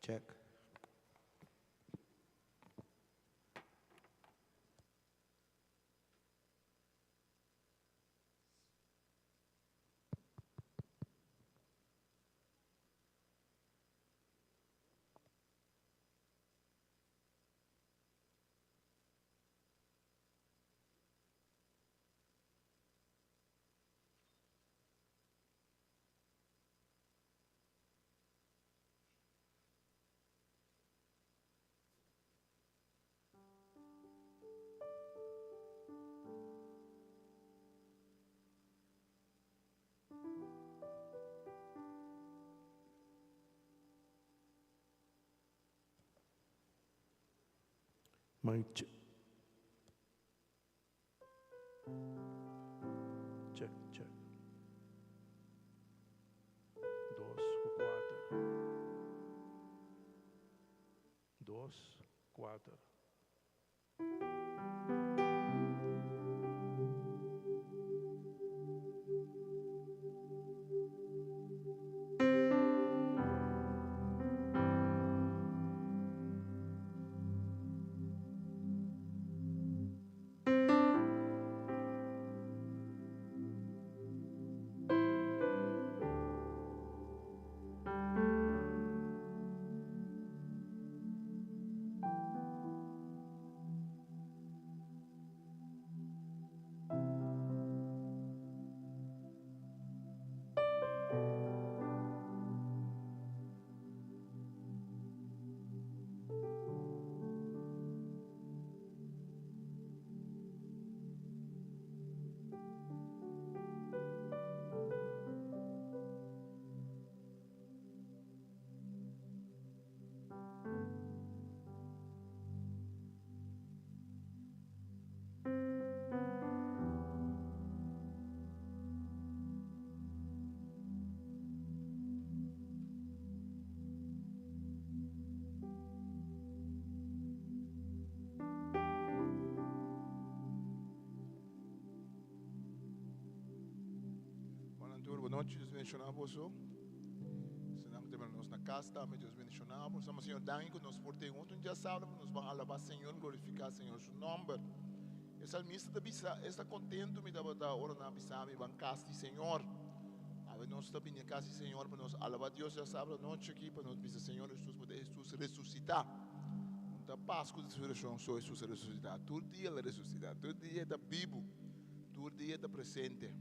Check. Mic check. Check, check. Dos ku kuater. Dos, kuater. Bon antur, bon nochi, Dios bendiciona boso. Esnan ku ta mira nos na kas tambe, Dios bendiciona boso. Estamos Señor danki ku nos por tin huntu un dia sabado pa nos ban alaba Señor, glorifica Señor su nomber. E salmista ta bisa, esta contento mi tabata ora nan a bisa mi ban kas di Señor. Awe nos ta bini kas di Señor pa nos alaba Dios dia sabado anochi aki pa nos bisa Señor Jesus pa Jesus resucita. No ta Pascu di resurreccion so Jesus a resucita. Tur dia el a resucita. Tur dia e ta bibu. Tur dia e ta presente.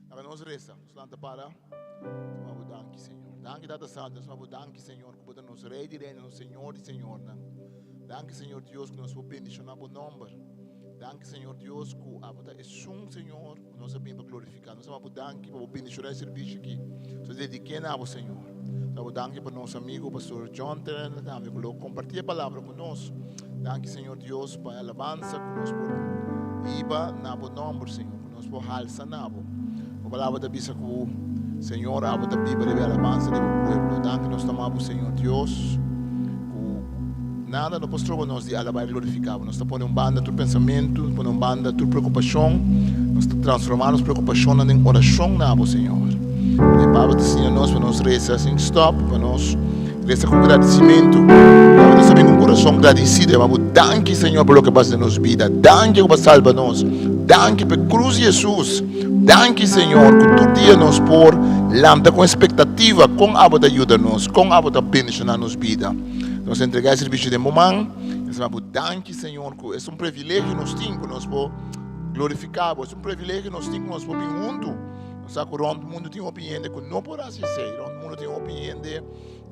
Laga nos resa. Nos lanta para. Nos bo danki, Señor. Danki, Tata Santo. Nos bo danki, Señor, ku bo ta nos Rey di Reynan, nos Señor di Señornan. Danki, Señor Dios, ku nos por bendiciona bo nomber. Danki, Señor Dios, ku abo ta esun, Señor, ku nos a bin pa glorifiká. Nos a bo danki pa bo bendiciona e servicio aki. Nos dediké na bo, Señor. Nos a bo danki pa nos amigo, Pastor John Turner, tambe ku lo kompartí e palabra ku nos. Danki, Señor Dios, pa e alabansa ku nos por hiba na bo nomber, Señor, ku nos por halsa na bo. Bo palabra ta bisa ku, Señor, abo ta biba riba e alabansa di bo pueblo. Danki nos ta ama bo, Señor Dios, ku nada no por stroba nos di alabá i glorifiká bo. Nos ta pone un banda tur pensamentu, nos pone un banda tur preokupashon. Nos ta transformá nos preokupashonnan den orashon na bo, Señor. E Pablo ta siña nos pa nos resa sin stòp, pa nos resa ku gradisimentu. Abo nos ta bin ku un kurason gradisido, yama bo danki, Señor, pa loke bo a hasi den nos bida. Danki ku bo a salba nos. Danki pa e krus di Hesus. Danki, Señor, ku tur dia nos por lanta ku espektativa kon abo ta yuda nos, kon abo ta bendishoná nos bida. Nos ta entregá e servisio den bo man. Nos ta bo danki, Señor, ku es un privilegio nos tin ku nos por glorifiká bo. Es un privilegio nos tin ku nos por bin huntu. Nos sa ku rònt mundu tin hopi hende ku no por hasi esei. Rònt mundu tin hopi hende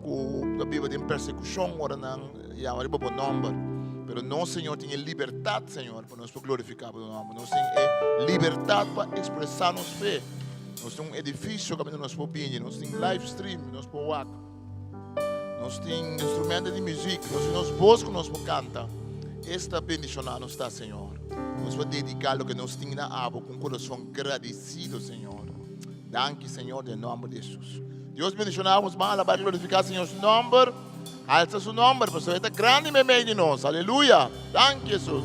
ku ta biba den persekushon ora nan yama riba bo nòmber. Pero nos, Señor, tin e libertat, Señor, pa nos por glorifiká bo nòmber. Nos tin e libertat pa ekspresá nos fe. Nos tin un edifisio kaminda nos por bini. Nos tin live stream, nos por wak. Nos tin instrumento di muziek. Nos tin nos bos ku nos por kanta. Esta bendishoná nos ta, Señor. Nos por dediká loke nos tin na abo ku un kurason gradisido, Señor. Danki, Señor, den nòmber di Hesus. Dios bendishoná bos. Ban alabá i glorifiká Señor su nòmber. Alsa su nòmber, pasobra e ta grandi meimei di nos. Aleluya! Danki, Hesus.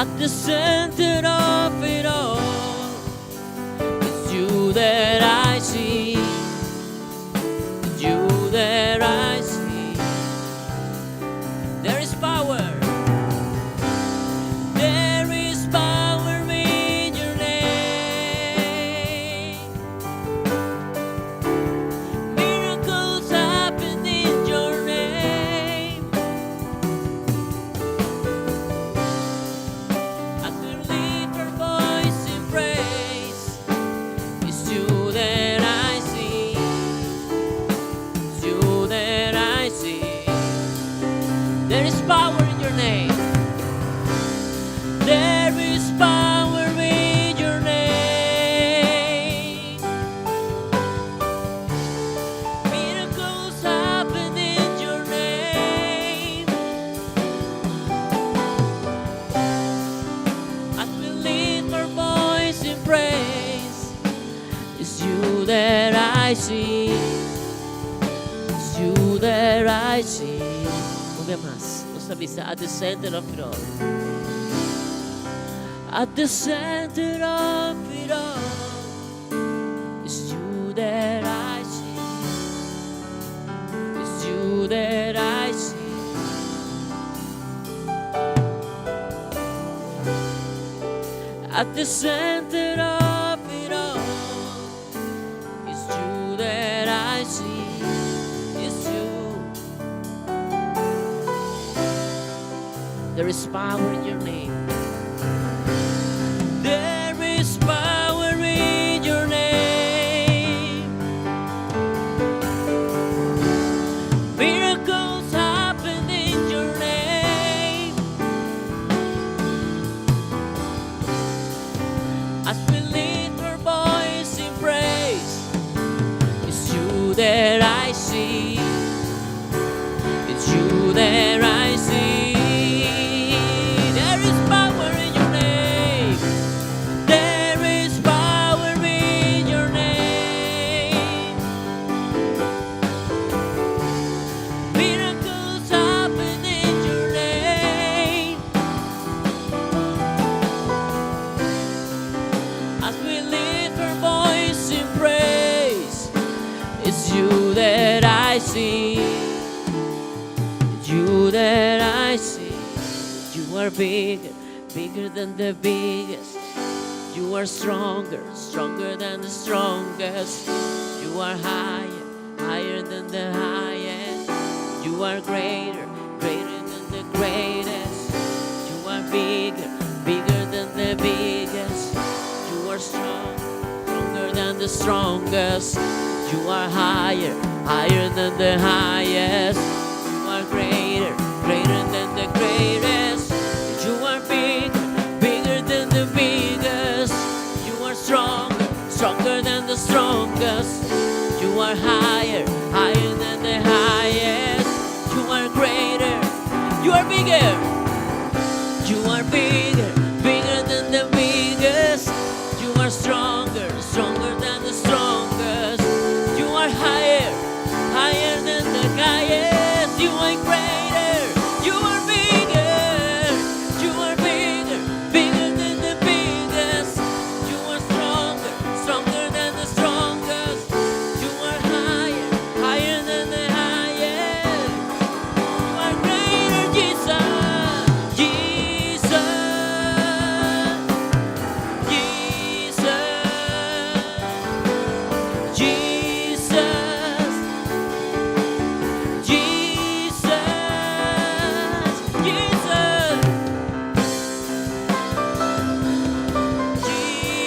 At the center of it all, it's you that I see. It's you that I see. There is power. There is power in your name. Miracles happen in your name. As we lift our voice in praise, it's you that I see. It's you that I see. There is power in your name. There is power in your name. Miracles happen in your name. As we lift our voice in praise, it's you that I see. It's you that I see. Un bes mas, nos ta bisa at the center of it all. At the center of it all, it's you that I see. It's you that I see. At the center of it all, it's you that I see. It's you. There is power in your name. There is power in your name. Miracles happen in your name. As we lift our voice in praise, it's you that I see. It's you that I see. There is power in your name. There is power in your name. Miracles happen in your name. As we lift our voice in praise, it's you that I see. It's you that I see. You are bigger, bigger than the biggest. You are stronger, stronger than the strongest. You are higher, higher than the highest. You are greater, greater than the greatest. You are bigger, bigger than the biggest. You are strong, stronger than the strongest. You are higher, higher than the highest. You are greater, greater than the greatest. You are bigger, bigger than the biggest. You are stronger, stronger than the strongest. You are higher, higher than the highest. You are greater, you are bigger. You are bigger, bigger than the biggest. You are stronger, stronger than the strongest. You are higher, higher than the highest. You are greater, you are bigger. You are bigger, bigger than the biggest. You are stronger, stronger than the strongest. You are higher, higher than the highest. You are greater, Jesus. Jesus. Jesus. Jesus. Jesus. Jesus.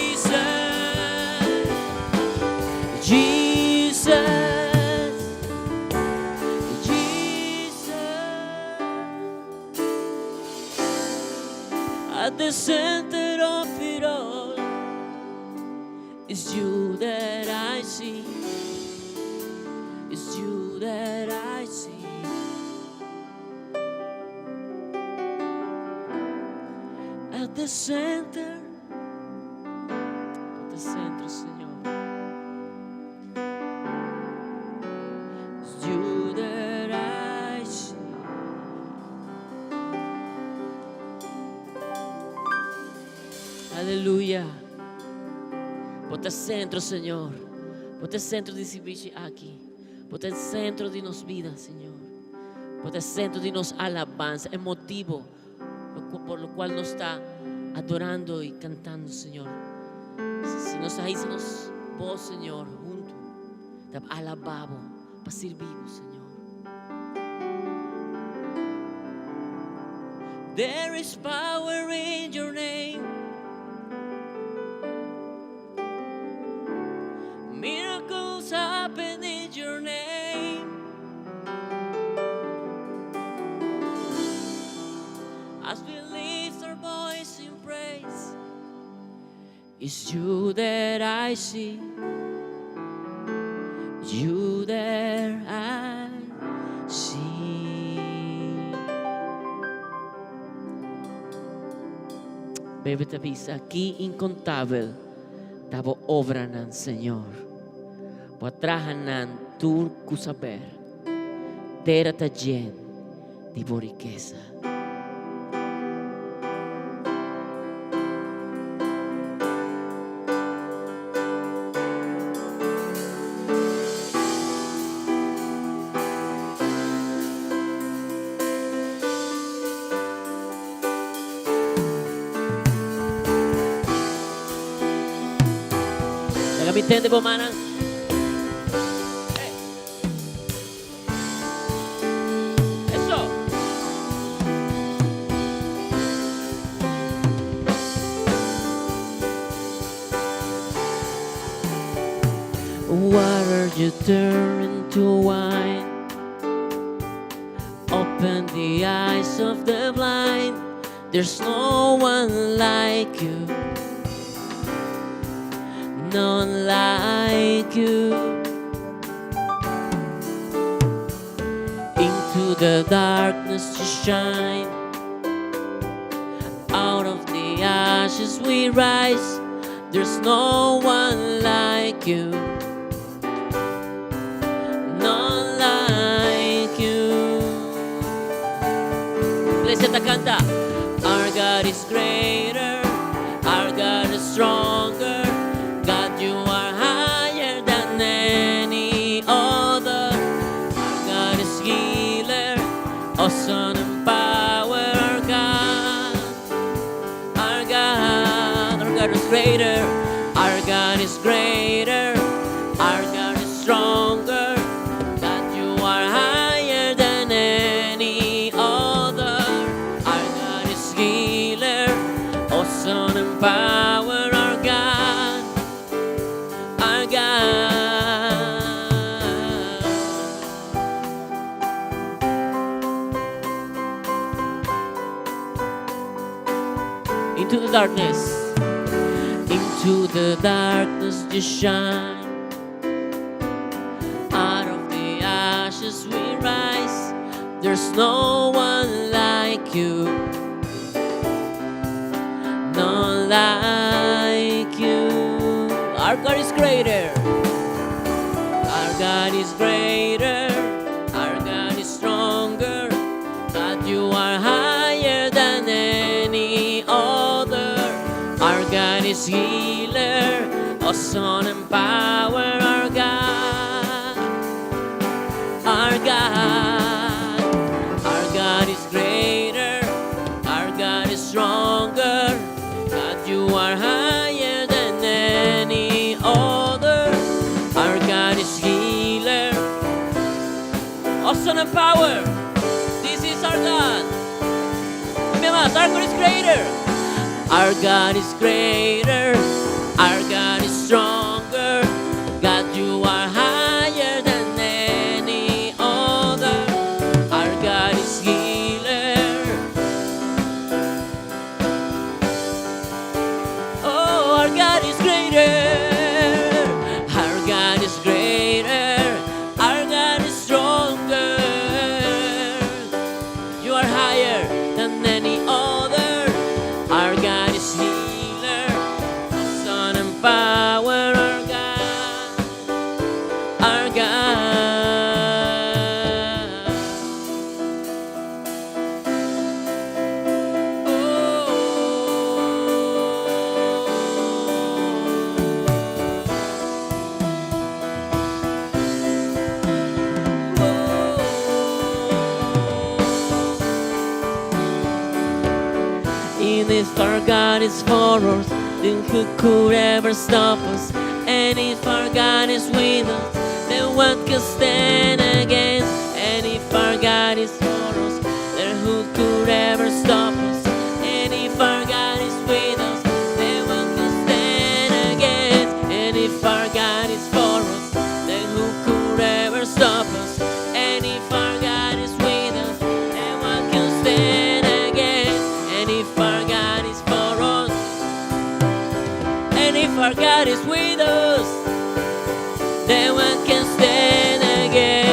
Jesus. Jesus. Jesus. At the center of it all is you that I see. It's you that I see. At the center, Señor. It's you that I see. Aleluya. Bo ta sentro, Señor. Bo ta sentro di sirbishi aki. Bo ta sentro di nos bida, Señor. Bo ta sentro di nos alabansa. E motibo por lo kual nos ta adorando i kantando, Señor. Si nos ta hisa nos bos, Señor, huntu, ta alabá Bo, pa sirbi Bo, Señor. There is power in your name. Miracles happen in your name. As we lift our voice in praise, it's you that I see. You that I see. Bijbel ta bisa ki inkontabel ta bo obranan, Señor. Bo a traha nan tur ku saber. Tera ta yen di bo rikesa. Laga mi tende bo mannan. Eso. Water you turn into wine. Open the eyes of the blind. There's no one like you. None like you. Into the darkness you shine. Out of the ashes we rise. There's no one like you. None like you. Iglesia ta kanta. Our God is greater. Our God is stronger. God, you are higher than any other. Our God is healer. Awesome in power. Our God. Our God, our God is greater. Our God is greater. Our God is stronger. God, you are higher than any other. Our God is healer. Awesome in power. Our God, our God. Into the darkness, into the darkness you shine. Out of the ashes we rise. There's no one like you. None like you. Our God is greater. Our God is greater. Our God is stronger. God, you are higher than any other. Our God is healer, awesome in power. Our God, our God, our God is greater. Our God is stronger. God, you are higher than any other. Our God is healer, awesome in power. This is our God. Dime mas, our God is greater. Our God is greater. Our God is stronger. God, you are higher than any other. Our God is healer. Oh, our God is greater. Our God is greater. Our God is stronger. You are higher than any other. Our God is healer. Awesome in power. And if our God is for us, then who could ever stop us? And if our God is with us, then what could stand against? And if our God is for us, then who could ever stop us? And if our God is with us, then what could stand against? And if our God is for us, then who could ever stop us? And if our God is with us, then what can stand against? And if our God is for us, and if our God is with us, then what can stand against?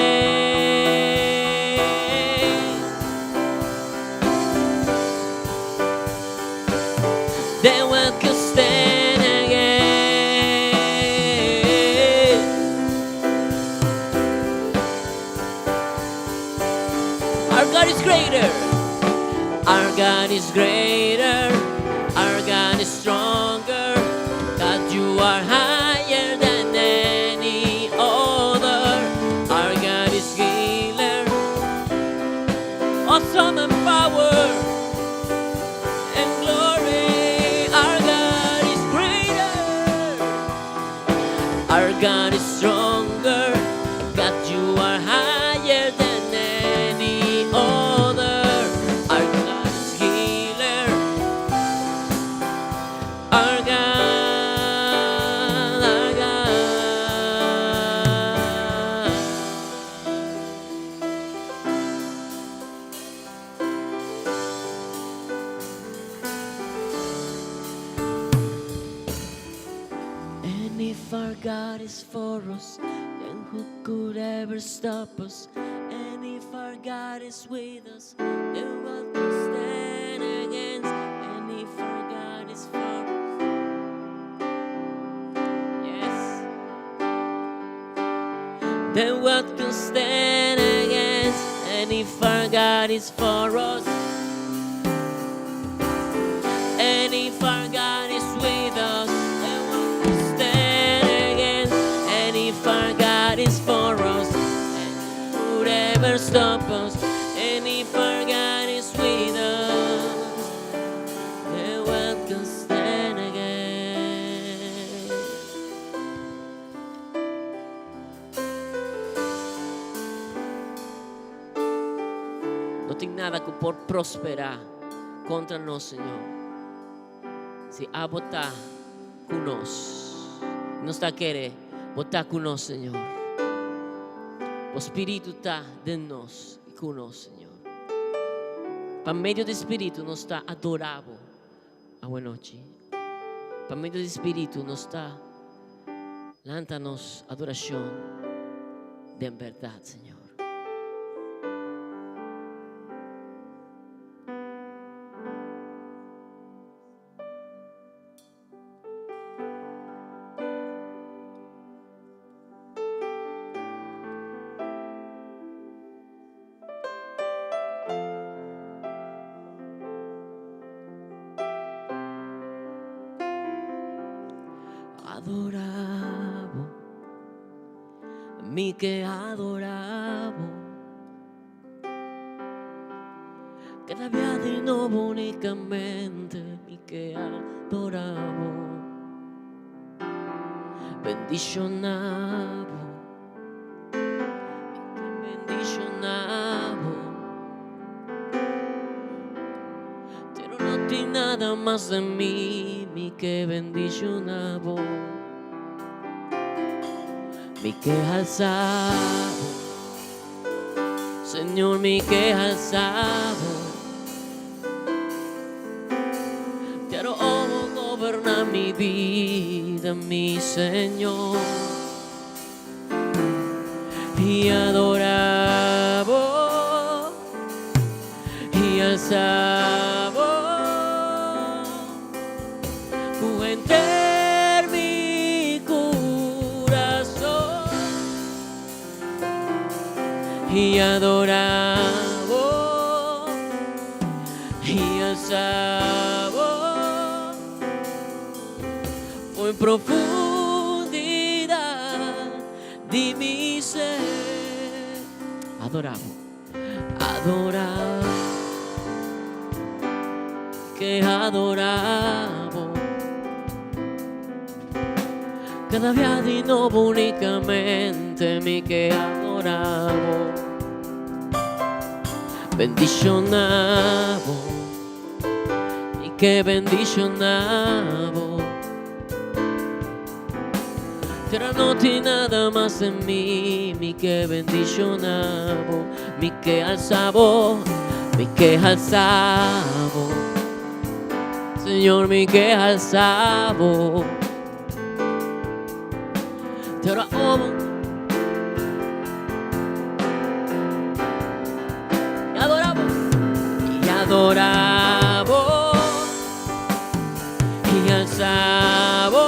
Then what can stand against? Our God is greater. Our God is greater. Our God is stronger. God, you are higher than any other. Our God is healer. Awesome and power and glory. Our God is greater. Our God is stronger. God, you are higher than any other. Our God is healer. Our God, our God. And if our God is for us, then who could ever stop us? And if our God is with us, then what could stand against? And if our God is for us, yes, then what could stand against? And if our God is for us, and if our God is with us, then what could stand against? And if our God is for us, then who could ever stop us? And if our God is with us, then what can stand against? No tin nada ku por prosperá kontra nos, Señor. Si abo ta ku nos, nos ta kere bo ta ku nos, Señor. Bo Spiritu ta den nos i ku nos, Señor. Pa medio di Spiritu nos ta adorá Bo awe nochi. Pa medio di Spiritu nos ta lanta nos adorashon den bèrdat, Señor. Adorá Bo, mi ke adorá Bo. Kada dia di nobo únikamente mi ke adorá Bo. Bendishoná Bo, mi ke bendishoná Bo. Pero no tin nada mas den mi, mi ke bendishoná Bo. Mi ke alsa Bo. Señor, mi ke alsa Bo. Pero oh, goberná mi bida, mi Señor. I adorá Bo, i alsa Bo, ku henter mi kurason. I adorá Bo, i alsa Bo, for di profundidat di mi ser. Adorá Bo, adorá. ke adorá bo. Kada bia di nobo únikamente mi ke adorá bo. Bendishoná bo, mi ke bendishoná bo. Pero no tin nada mas den mi, mi ke bendishoná bo, mi ke alsa bo, mi ke alsa bo. Señor, mi ke alsa bo. Pero abo i adorá bo, i adorá bo. I alsa bo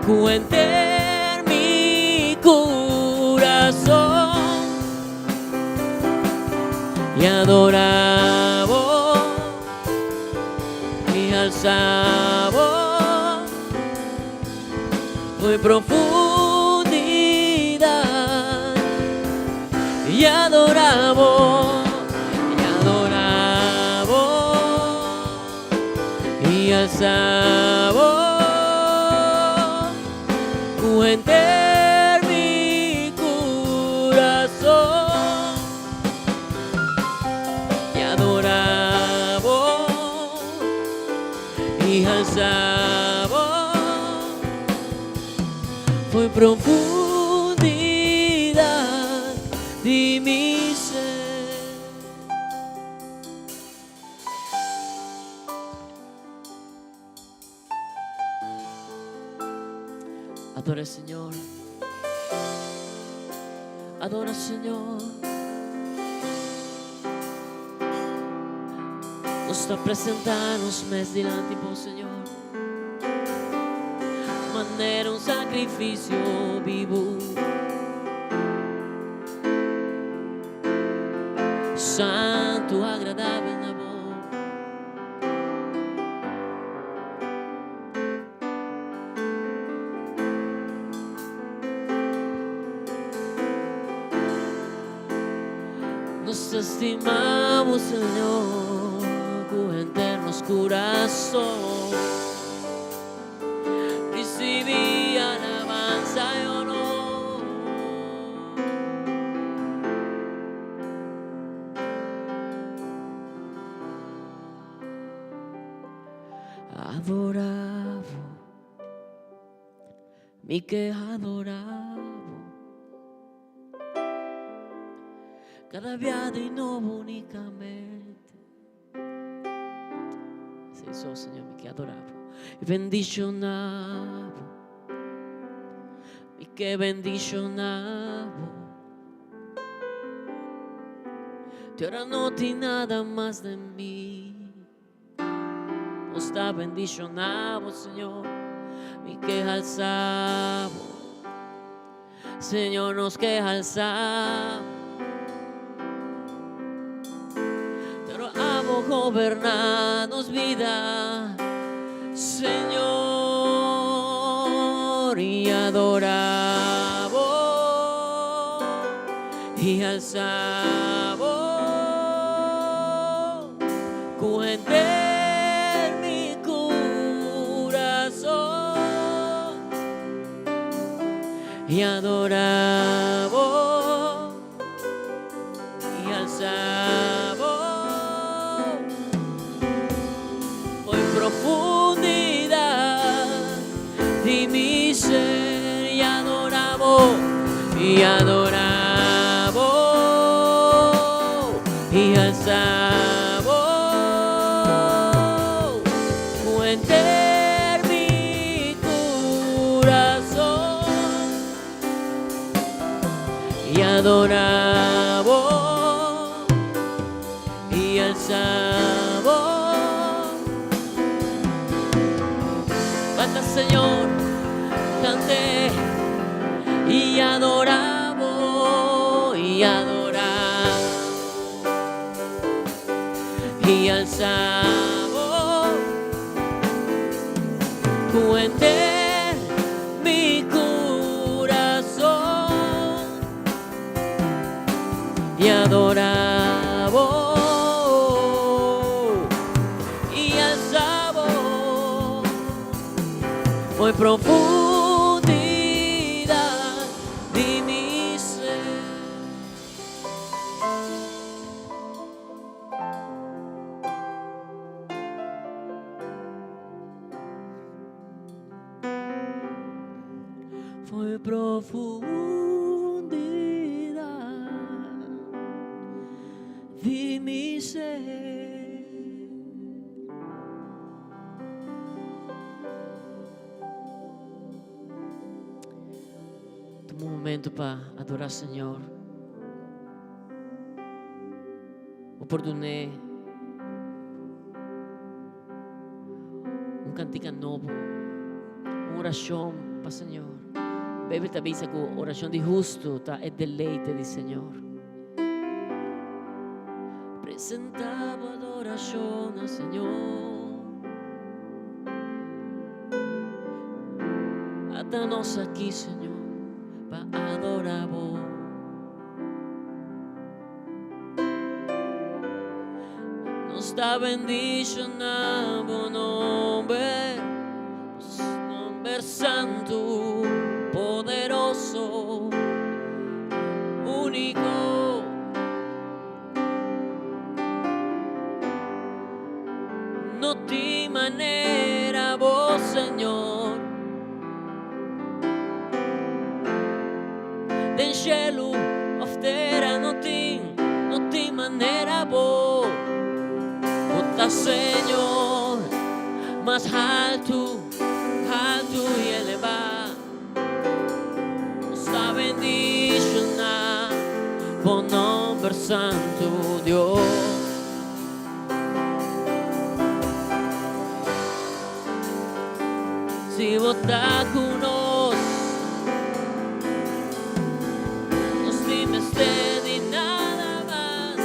ku henter mi kurason i adorá bo i alsa bo for profundidat i adorá bo i adorá bo i alsa bo ku henter mi kurason i adorá bo i alsa bo for profundidat di mi ser. Adora Señor. Adora Señor. Nos ta presentá nos mes dilanti bo, Señor, manera un sakrifisio bibu, santu, agradabel na bo. Nos ta stima bo, Señor, ku henter nos kurason. Risibí alabansa i honor. Adorá bo, mi ke adorá bo. Kada bia di nobo únikamente. Esei so, Señor, mi ke adorá bo. I bendishoná bo. Mi ke bendishoná bo. Te ora no tin nada mas den mi. Nos ta bendishoná bo, Señor. Mi ke alsa bo. Señor, nos ke alsa bo. Pero abo goberná nos bida, Señor, i adorá bo i alsa bo ku henter mi kurason i adorá bo i alsa bo for profundidat di mi ser i adorá bo i adorá bo i alsa bo ku henter mi kurason i adorá bo i alsa bo. Kanta Señor, kant'é i adorá bo i adorá i alsa bo ku henter mi kurason i adorá bo. profundidad di mi ser. Foi profundidad di mi ser. Tuma un momento pa adora Señor. Bo por dun'é un kantika nobo, un orashon pa Señor. Beibel ta bisa ku orashon di hustu ta e deleite di Señor. Presenta bo adorashon na Señor. Ata nos aki, Señor, pa adora bo. Nos ta bendiciona bo nomber, nomber santo, poderoso, único. No tin manera bo, Señor. Den shelu of tera no tin, no tin manera bo. Bo ta Señor, mas haltu, haltu y elevá. Nos ta bendiciona bo nomber santo, Dios. Si bo ta ku nos, nos tin mester di nada mas.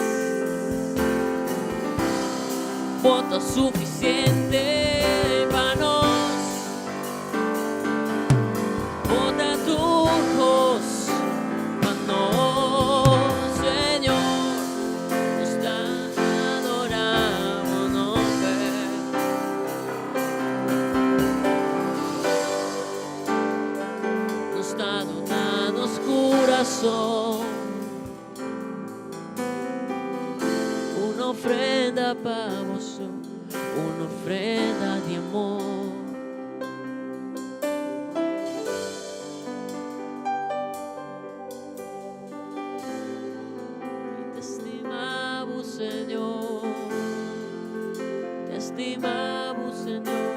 Bo ta sufisiente pa nos. Bo ta tur kos pa nos, Señor. Nos ta adorá bo nomber. Nos ta duna nos kurason un ofrenda pa bo so, un ofrenda di amor. Mi ta stima bo, Señor. Ta stima bo, Señor.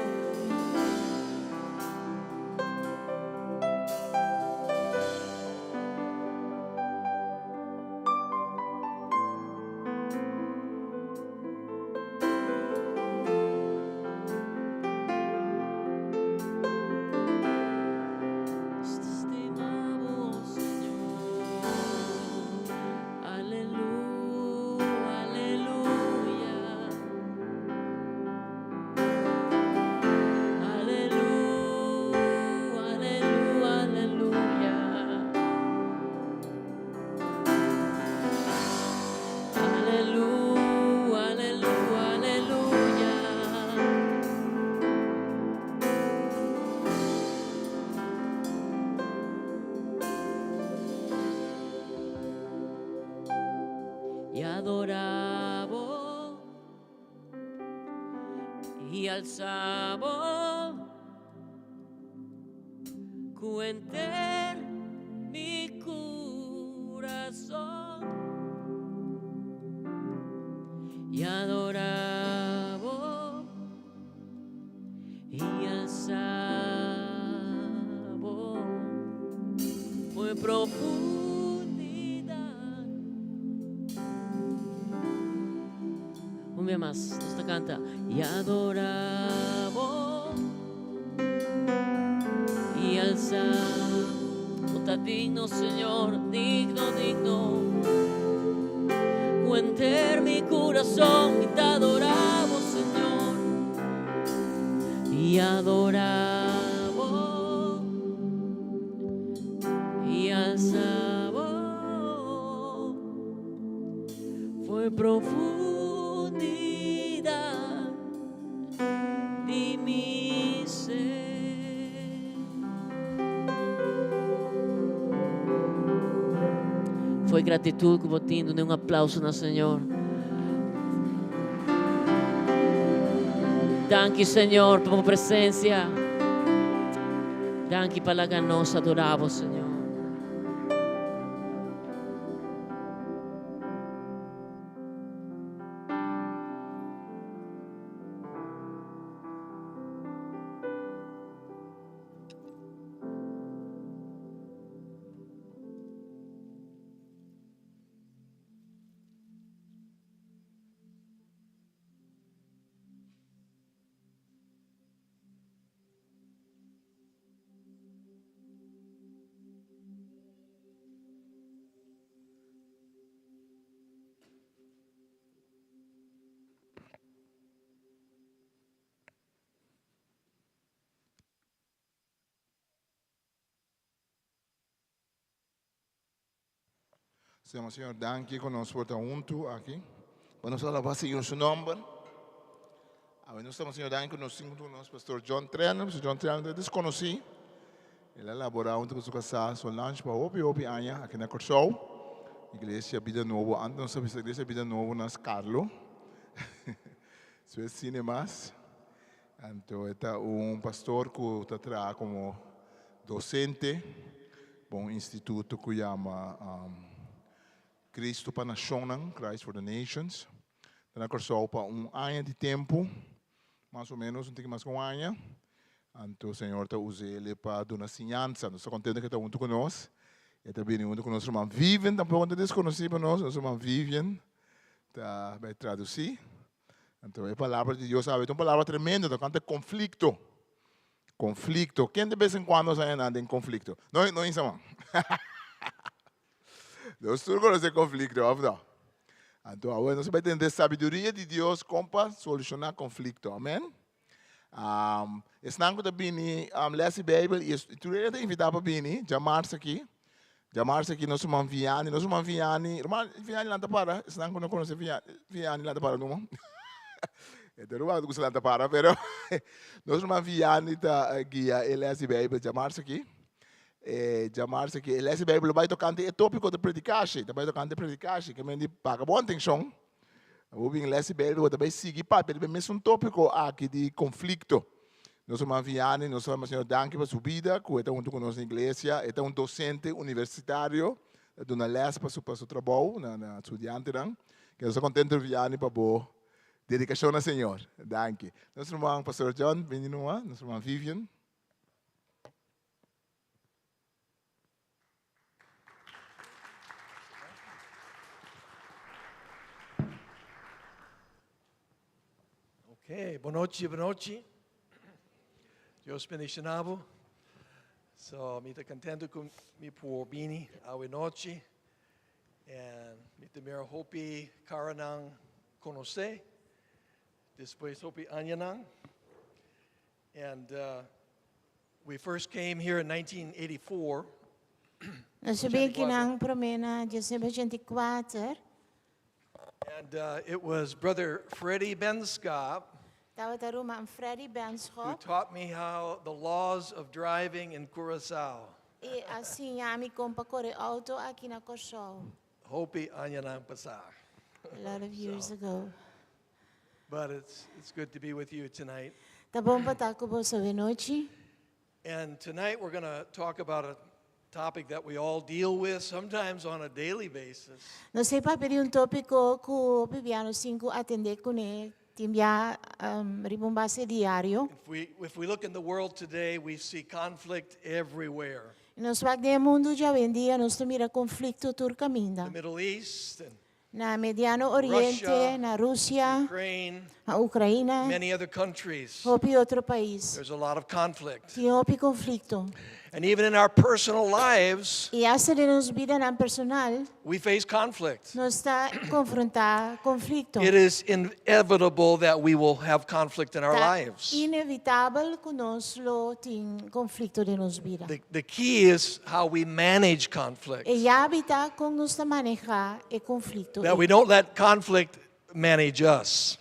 Y adora bo y alza bo cu enter mi corazón y adora bo y alza bo muy profundidad. Un bia mas, nos ta canta y adora bo y alza bo. Ta digno, Señor, digno, digno. Cu enter mi corazón y te adoramos, Señor. Y adoramos y alzamos. Fue profundidad di mi ser. gratitut ku bo tin, duna un aplauso na Señor. Danki Señor pa bo presencia. Danki pa laga nos adora bo, Señor. Señor, Señor, danki ku nos por ta huntu aki. Pa nos alabá Señor su nomber. Awe nos estamos, Señor, danki ku nos tin huntu ku nos Pastor John Trenner. Pastor John Trenner ta deskonosí. El a laborá huntu ku su kasá Solange pa hopi, hopi aña aki na Kòrsou. Iglesia Bida Nobo. Antes nos a bisa Iglesia Bida Nobo na Skarlo. Su es cine mas. Anto e ta un pastor ku ta traha komo dosente pa un instituto ku yama Kristu pa Nashonnan, Christ for the Nations. Ta na Kòrsou pa un aña di tempu, mas o ménos, un tiki mas ku un aña. Anto Señor ta usa el pa duna siñansa. Nos ta kontento ku e ta huntu ku nos. E ta bini huntu ku nos ruman Vivian, tampoko no ta deskonosí pa nos. Nos ruman Vivian ta bai tradusí. Anto e palabra di Dios awe ta un palabra tremendo tocante conflicto. Conflicto. Ken de bes en cuando sa nan den conflicto? No, no insa man. Nos tur conoce conflicto, of no? Anto awe nos bai tende sabiduria di Dios kon pa soluciona conflicto. Amen. Um, esnan ku ta bini um, les di Bijbel y tur hende ta invita pa bini, djamars aki. Djamars aki nos ruman Vianney, nos ruman Vianney, ruman Vianney lanta para, esnan ku no konosé Vianney, Vianney lanta para numa. E ta ruman ku gusta lanta para, pero nos ruman Vianney ta guia e les di Bijbel djamars aki. E djamars aki e les di Bijbel lo bai tokante e topiko di predikashi, ta bai tokante predikashi, ke men di paga bon atenshon. Bo bin lès di Beibel, bo ta bai sigui papia riba e mesun tópiko aki di konflikto. Nos ruman Vianney, nos ta manda Señor danki pa su bida, ku e ta huntu ku nos na iglesia. E ta un dosente universitario, ta duna lès pa su pa su trabou na na studiantenan. Ke nos ta kontentu Vianney pa bo dedikashon na Señor. Danki. Nos ruman Pastor John, bini numa. Nos ruman Vivian. Ok, bon nochi, bon nochi. Dios bendiciona bo. So, mi ta contento cu mi por bini awe nochi. And mi ta mira hopi caranan conoce. Despues hopi añanan. And uh, we first came here in 1984. Nos a bin akinan promé na 1984. And uh, it was Brother Freddie Benschop Tabata ruman Freddie who Benschop taught me how the laws of driving in Curacao. i a siña mi kon pa kore outo aki na Kòrsou. Hopi añanan pasá. A lot of years ago. But it's, it's good to be with you tonight. Ta bon pa ta ku boso awe nochi. And tonight we're going to talk about a topic that we all deal with sometimes on a daily basis. Nos ta papia di un tópiko ku hopi bia nos tin ku atendé kuné tin bia um, riba un base diario. If we, if we look in the world today, we see conflict everywhere. Nos wak den e mundu djawendia, nos ta mira konflikto tur kaminda. The Middle East and Na Mediano Oriente, Russia, na Rusia, Ukraine, na Ukraina, many other countries. hopi otro pais. There's a lot of conflict. Tin hopi konflikto. And even in our personal lives, I asta den nos bidanan personal, we face conflict. nos ta konfrontá konflikto. It is inevitable that we will have conflict in our Ta lives. inevitabel ku nos lo tin konflikto den nos bida. The, the key is how we manage conflict. E yabi ta kon nos ta manehá e konflikto That we ei. don't let conflict manage us.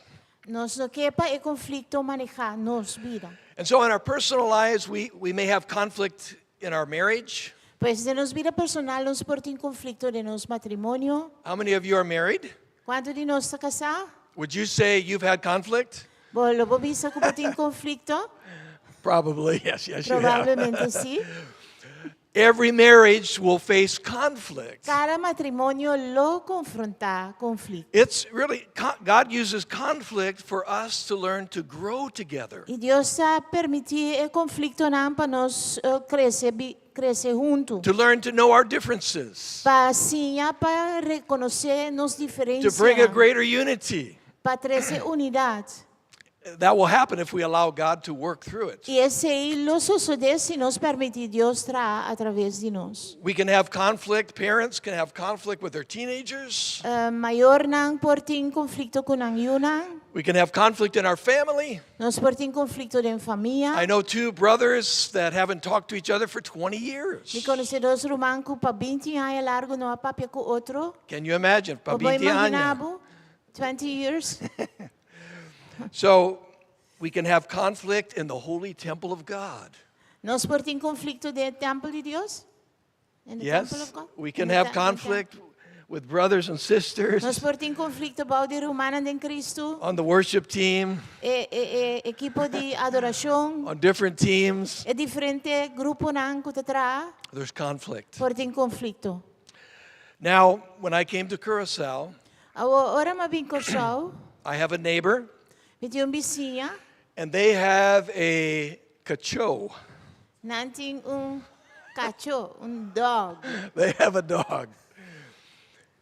Nos no ke pa e konflikto manehá nos bida. And so in our personal lives, we, we may have conflict in our marriage. Pues den nos bida personal nos por tin konflikto den nos matrimonio. How many of you are married? Kuantu di nos ta kasá? Would you say you've had conflict? Bo lo bo bisa ku bo tin konflikto? Probably, yes, yes, you have. Probablemente sí. Every marriage will face conflict. Kada matrimonio lo konfrontá konflikto. It's really, God uses conflict for us to learn to grow together. I Dios ta permití e konfliktonan pa nos krese krese huntu. To learn to know our differences. Pa siña pa rekonosé nos To bring a diferensianan. greater unity. Pa trese unidat. That will happen if we allow God to work through it. I esei lo sosodé si nos permití Dios traha atraves di nos. We can have conflict. Parents can have conflict with their teenagers. Mayornan por tin konflikto ku nan yunan. We can have conflict in our family. Nos por tin konflikto den famia. I know two brothers that haven't talked to each other for 20 years. Mi konosé dos ruman ku pa binti aña largu no a papia ku otro. Can you imagine? Pa Bo por binti aña. imaginá bo? 20 years. So we can have conflict in the holy temple of God. Nos por tin conflicto den e tempel di Dios? In the temple Yes, of God? we can In the have te- den conflict with brothers and sisters Nos por tin conflicto bou di rumannan den Cristo, on the worship team, e, e, e ekipo di adoracion, on different teams. e diferente gruponan cu ta traha, There's conflict. por tin conflicto. Now, when I came to Curacao, Awor, ora m'a bin Kòrsou, I have a neighbor, mi tin un bisiña, and they have a cacho. Nan tin un kachó, un dog. They have a dog.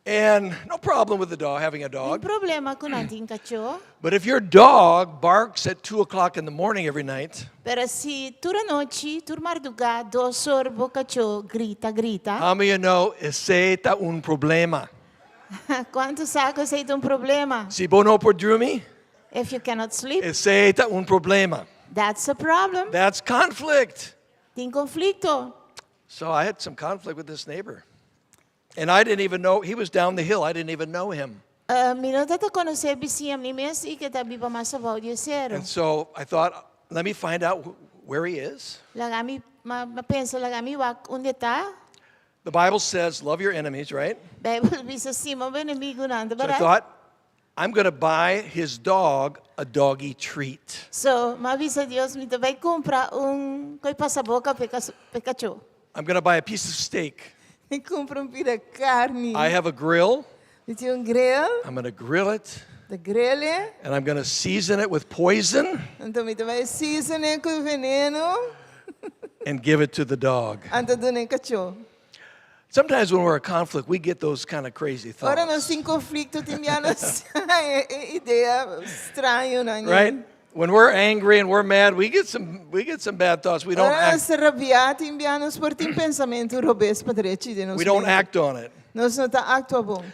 And no problem with the dog, having a Tin dog. problema ku nan tin kachó. But if your dog barks at 2 o'clock in the morning every night, Pero si tur anochi, tur mardugá, dos or bo kachó grita, grita. How many of you know esei ta un problema? Kuantu sa ku esei ta un problema? Si bo no por drumi, If you cannot sleep, esei ta un problema. that's a problem. That's conflict. Tin konflikto. So I had some conflict with this neighbor. And I didn't even know, he was down the hill. I didn't even know him. Uh, mi no tabata konosé bisiña mi mes i ku ta biba mas abou di e seru. And so I thought, let me find out where he is. Laga mi, m'a pensa, laga mi wak unda e ta. The Bible says, love your enemies, right? Bijbel bisa stima bo enemigunan, So I thought, I'm going to buy his dog a doggy treat. So, m'a bisa Dios, mi ta bai kumpra un koi pasaboka p'e kachó. I'm going to buy a piece of steak. Mi kumpra un pida karni. I have a grill. Mi tin un grill. I'm going to grill it. Ta grill e. And I'm going to season it with poison. Anto mi ta bai season e ku veneno. And give it to the dog. Anto duna e kachó. Sometimes when we're in conflict, we get those kind of crazy thoughts. Ora nos tin konflikto, tin bia nos e idea strañonan. Right? When we're angry and we're mad, we get some we get some bad thoughts. We don't Ora act nos rabia, tin bia nos por tin pensamentu robes pa drechi den nos we don't mente. act on it. Nos no ta aktua bon.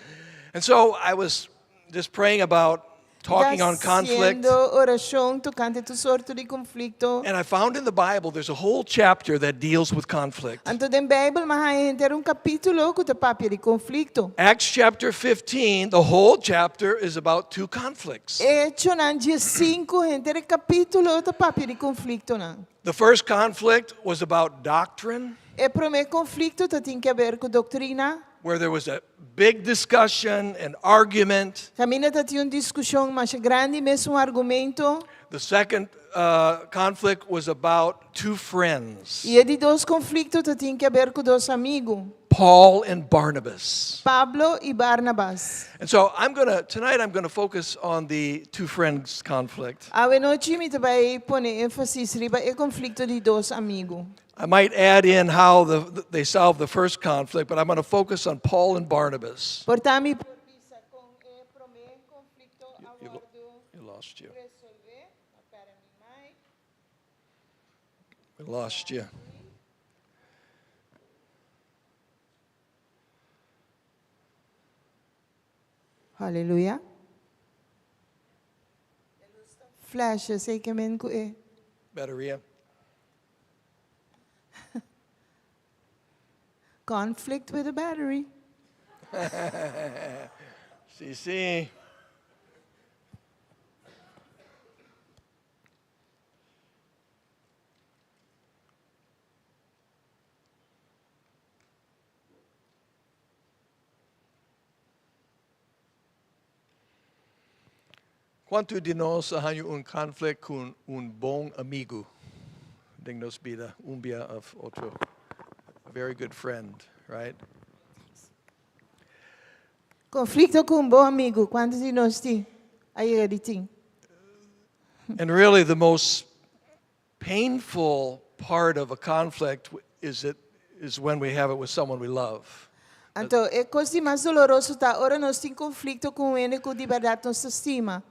And so I was just praying about talking on conflict. Hasiendo orashon tokante tur sorto di konflikto. And I found in the Bible there's a whole chapter that deals with conflict. Anto den Beibel m'a haña henter un kapítulo ku ta papia di konflikto. Acts chapter 15, the whole chapter is about two conflicts. Echonan diesinku, henter e kapítulo ta papia di konfliktonan. The first conflict was about doctrine. E promé konflikto ta tin ke aber ku doktrina. Where there was a big discussion and argument. Kaminda ta tin un diskushon masha grandi, mesun argumento. The second uh, conflict was about two friends. I e di dos konflikto ta tin ke aber ku dos amigu. Paul and Barnabas. Pablo i Barnabas. And so I'm gonna tonight I'm gonna focus on the two friends conflict. Awe nochi mi ta bai pone énfasis riba e konflikto di dos amigu. I might add in how the, they solved the first conflict, but I'm going to focus on Paul and Barnabas. Por ta mi por bisa kon e promé konflikto a You, wòrdu you lost you. resolvé. Para mi mic. We lost you. Haleluya. Flash, esei ke men ku e. Bateria. Conflict with the battery. Sí, sí. Kuantu di nos a haña un konflikto ku un bon amigu den nos bida, un bia òf otro? A very good friend, right? Konflikto ku un bon amigu, kuantu di nos tin? A yega di tin. And really, the most painful part of a conflict is when we have it with someone we love. Anto, e kos mas doloroso ta ora nos tin konflikto ku hende ku di berdat nos stima.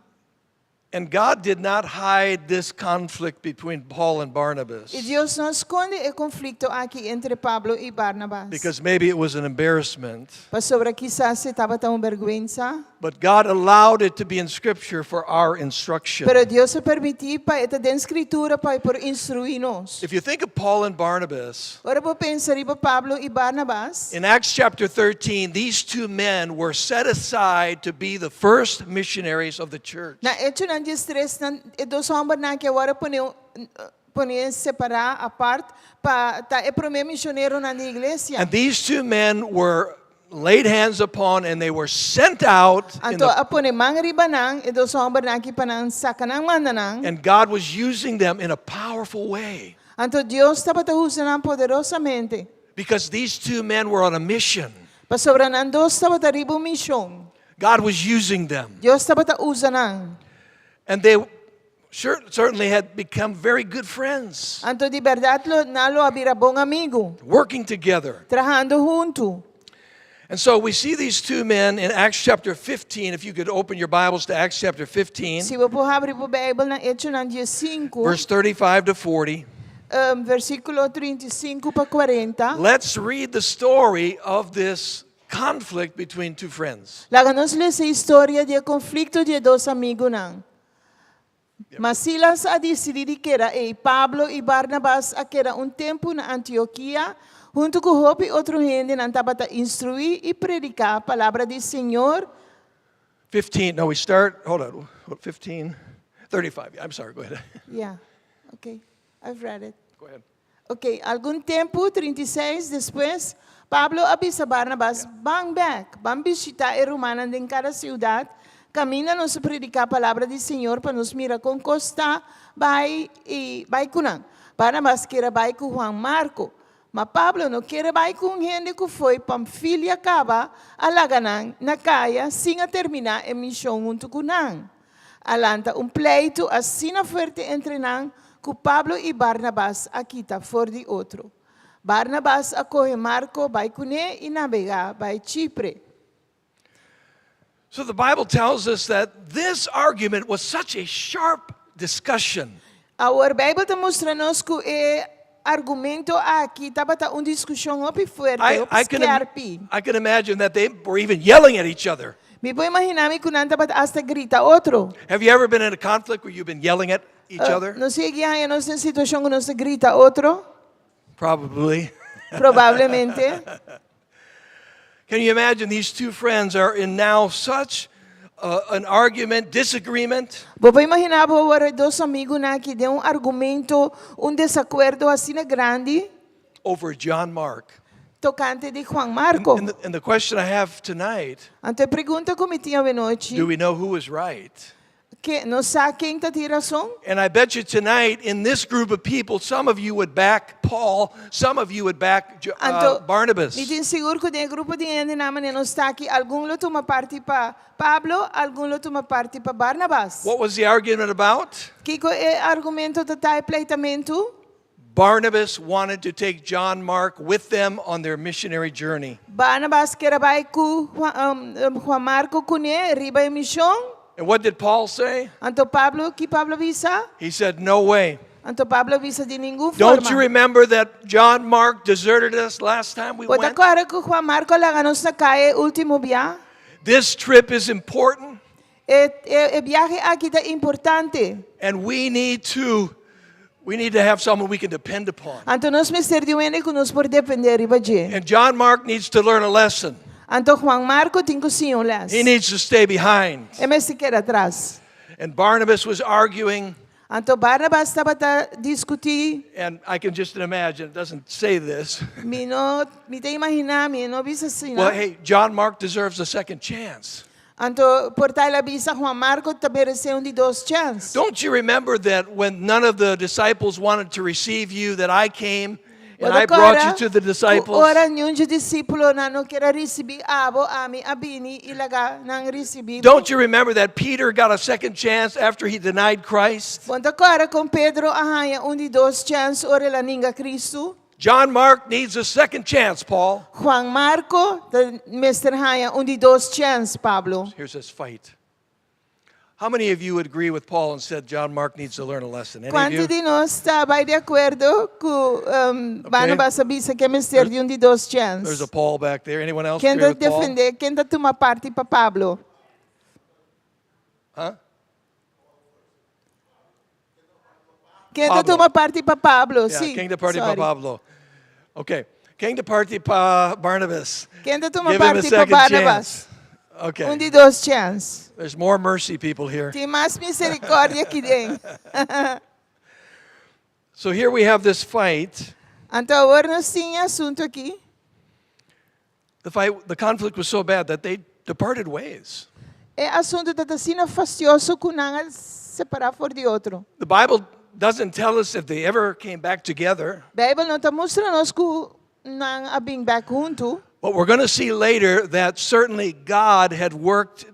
And God did not hide this conflict between Paul and Barnabas I Dios no a skonde e konflikto aki entre Pablo i Barnabas. Because maybe it was an embarrassment. Pasobra kisas e tabata un bèrgwensa. But God allowed it to be in Scripture for our instruction. Pero Dios a permití pa e ta den Skritura pa por instruí nos. If you think of Paul and Barnabas, Ora bo pensa riba Pablo i Barnabas. In Acts chapter 13, these two men were set aside to be the first missionaries of the church. Na Echonan 13, nan, e dos hòmbernan aki a wòrdu pone pone separá apart pa ta e promé misioneronan di iglesia. And these two men were laid hands upon and they were sent out in Anto the, a pone man riba nan, e dos hòmbernan aki pa nan saka nan manda nan. And God was using them in a powerful way Anto Dios tabata usa nan poderosamente. Because these two men were on a mission. Pasobra nan dos tabata riba un mishon. God was using them. Dios tabata usa nan. And they certainly had become very good friends, Anto di berdat lo, nan lo a bira bon amigu. Working together. Trahando huntu. And so we see these two men in Acts chapter 15. If you could open your Bibles to Acts chapter 15, Si bo por habri bo Beibel na Echonan 15, verse 35 to 40. Versíkulo 35 pa 40. Let's read the story of this conflict between two friends. Laga nos lesa e historia di e konflikto di e dos amigunan. Ma Silas a disidí di keda ei. Pablo i Barnabas a keda un tempu na Antiokia, huntu ku hopi otro hende nan tabata instruí i prediká palabra di Señor. 15, no, we start, hold on, 15, 35. I'm sorry, go ahead. Yeah, okay, I've read it. Go ahead. Ok, algun tempu, 36, despues, Pablo a bisa Barnabas, Ban bèk, ban bishitá e rumannan den kada siudat, kaminda nos a prediká palabra di Señor pa nos mira kon kos ta bai i bai ku nan. Barnabas kier a bai ku Juan Marko, ma Pablo no kier a bai ku un hende ku fo'i Pamfilia kaba a laga nan na kaya sin a terminá e mishon huntu ku nan. A lanta un pleitu asina fuerte entre nan ku Pablo i Barnabas a kita for di otro. Barnabas a kohe Marko bai kuné i nabegá bai Chipre. So the Bible tells us that this argument was such a sharp discussion. Awor, Beibel ta mustra nos ku e argumento aki tabata un diskushon hopi fuerte, hopi I can, skèrpi. I can imagine that they were even yelling at each other. Mi por imaginá mi ku nan tabata asta grita otro. Have you ever been in a conflict where you've been yelling at each other? Nos a yega di haña nos den situashon ku nos ta grita otro? Probably. Probablemente. Can you imagine these two friends are in now such an argument, disagreement? Bo por imaginá bo awor e dos amigunan aki den un argumento, un desakuerdo asina grandi? Over John Mark. Tokante di Juan Marko. And the question I have tonight, Anto e pregunta ku mi tin awenochi, do we know who is right? Ke nos sa ken ta tin rason? And I bet you tonight, in this group of people, some of you would back Paul, some of you would back Anto, Barnabas. mi tin sigur ku den e grupo di hendenan manera nos ta aki, algun lo tuma parti pa Pablo, algun lo tuma parti pa Barnabas. What was the argument about? Kiko e argumento ta e pleitamentu? Barnabas wanted to take John Mark with them on their missionary journey. Barnabas kier a bai ku Juan, Juan Marko kuné riba e mishon. And what did Paul say? Anto Pablo, ki Pablo a bisa? He said, "No way." Anto Pablo a bisa di ningun Don't you forma. remember that John Mark deserted us last time we Bo ta went? kòrda ku Juan Marko a laga nos na kaya e último bia? This trip is important, E, e, e biahe aki ta importante. And we need to have someone we can depend upon. Anto nos mester di un hende ku nos por dependé riba dje. And John Mark needs to learn a lesson. Anto Juan Marko tin ku siña un lès. He needs to stay behind. E mester keda atras. And Barnabas was arguing, Anto Barnabas tabata diskutí. And I can just imagine, it doesn't say this. Mi no, mi ta imaginá, mi no a bisa asina. Well, hey, John Mark deserves a second chance. Anto por ta el a bisa Juan Marco ta meresé un di dos chèns. Don't you remember that when none of the disciples wanted to receive you, that I came and I brought you to the disciples? Ora niun dje disípulonan no ker a risibí abo, ami a bini i laga nan risibí bo. Don't you remember that Peter got a second chance after he denied Christ? Bo no ta kòrda kon Pedro a haña un di dos chèns ora el a ninga Kristu? John Mark needs a second chance, Paul. Juan Marco ta mester haña un di dos chèns, Pablo. Here's this fight. How many of you would agree with Paul and said John Mark needs to learn a lesson? Any of Kuantu you? di nos ta bai di akuerdo ku Barnabas a bisa ku e mester di un di dos chèns? There's a Paul back there. Anyone else Ken agree ta with Paul? defendé, ken ta tuma parti pa Pablo? Huh? Ken ta Pablo. tuma parti pa Pablo? Yeah, Sí, ken ta parti pa sorry. Pablo. Okay. Ken ta parti pa Barnabas. Ken ta tuma Give him a parti pa second Barnabas? chance. Okay. Un di dos chèns. There's more mercy people here. Tin mas miserikòrdia aki den. So here we have this fight. Anto awor nos tin e asuntu aki. The fight, the conflict was so bad that they departed ways. E asuntu ta asina fastioso ku nan a separá for di otro. The Bible doesn't tell us if they ever came back together. Beibel no ta mustra nos ku nan a bin bèk huntu. But we're going to see later that certainly God had worked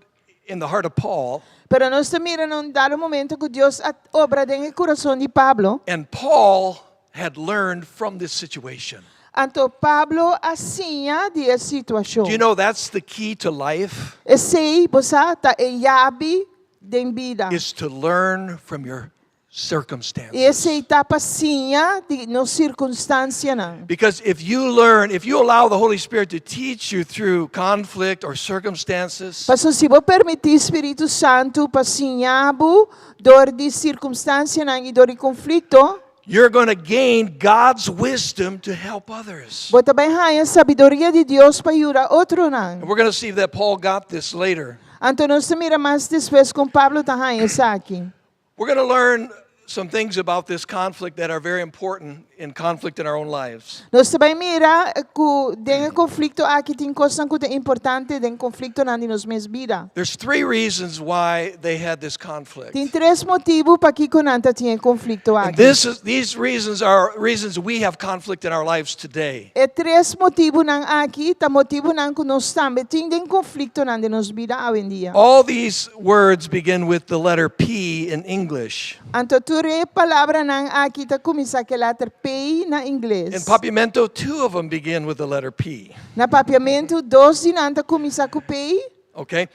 in the heart of Paul. Pero nos ta mira na un dado momento ku Dios a obra den e kurason di Pablo. And Paul had learned from this situation. Anto Pablo a siña di e situashon. Do you know that's the key to life? Esei, bo sa, ta e yabi den bida. Is to learn from your circumstances. I esei ta pa siña di nos sirkunstansianan. Because if you learn, if you allow the Holy Spirit to teach you through conflict or circumstances, Paso si bo permití Spiritu Santu pa siña bo dor di sirkunstansianan i dor di konflikto, you're going to gain God's wisdom to help others. bo ta bai haña sabiduria di Dios pa yuda otronan. And we're going to see that Paul got this later. Anto nos ta mira mas despues kon Pablo ta haña esaki. We're going to learn some things about this conflict that are very important in conflict in our own lives. Nos ta bai mira ku den e konflikto aki tin kosnan ku ta importante den konfliktonan di nos mes bida. There's three reasons why they had this conflict. Tin tres motibu pakiko nan ta tin e konflikto And aki. this is, these reasons are reasons we have conflict in our lives today. E tres motibunan aki ta motibunan ku nos tambe tin den konfliktonan den nos bida awendia. All these words begin with the letter P in English. Anto tur e palabranan aki ta kuminsá ku e letter P na ingles. In Papiamento, two of them begin with the letter P. Na papiamentu, dos di nan ta kuminsá ku P. Okay?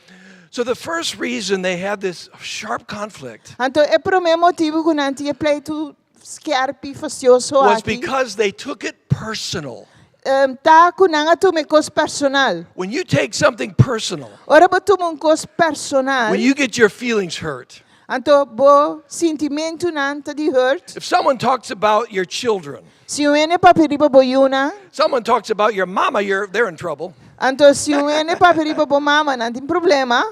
So the first reason they had this sharp conflict Anto e promé motibu ku nan tin e pleitu skèrpi fastioso was aki because they took it personal. ta ku nan a tuma e kos personal. When you take something personal, Ora bo tuma un kos personal, when you get your feelings hurt, anto bo sintimentunan ta di hurt. if someone talks about your children, Si un hende papia riba bo yunan, someone talks about your mama, you're, they're in trouble. anto si un hende papia riba bo mama, nan tin problema.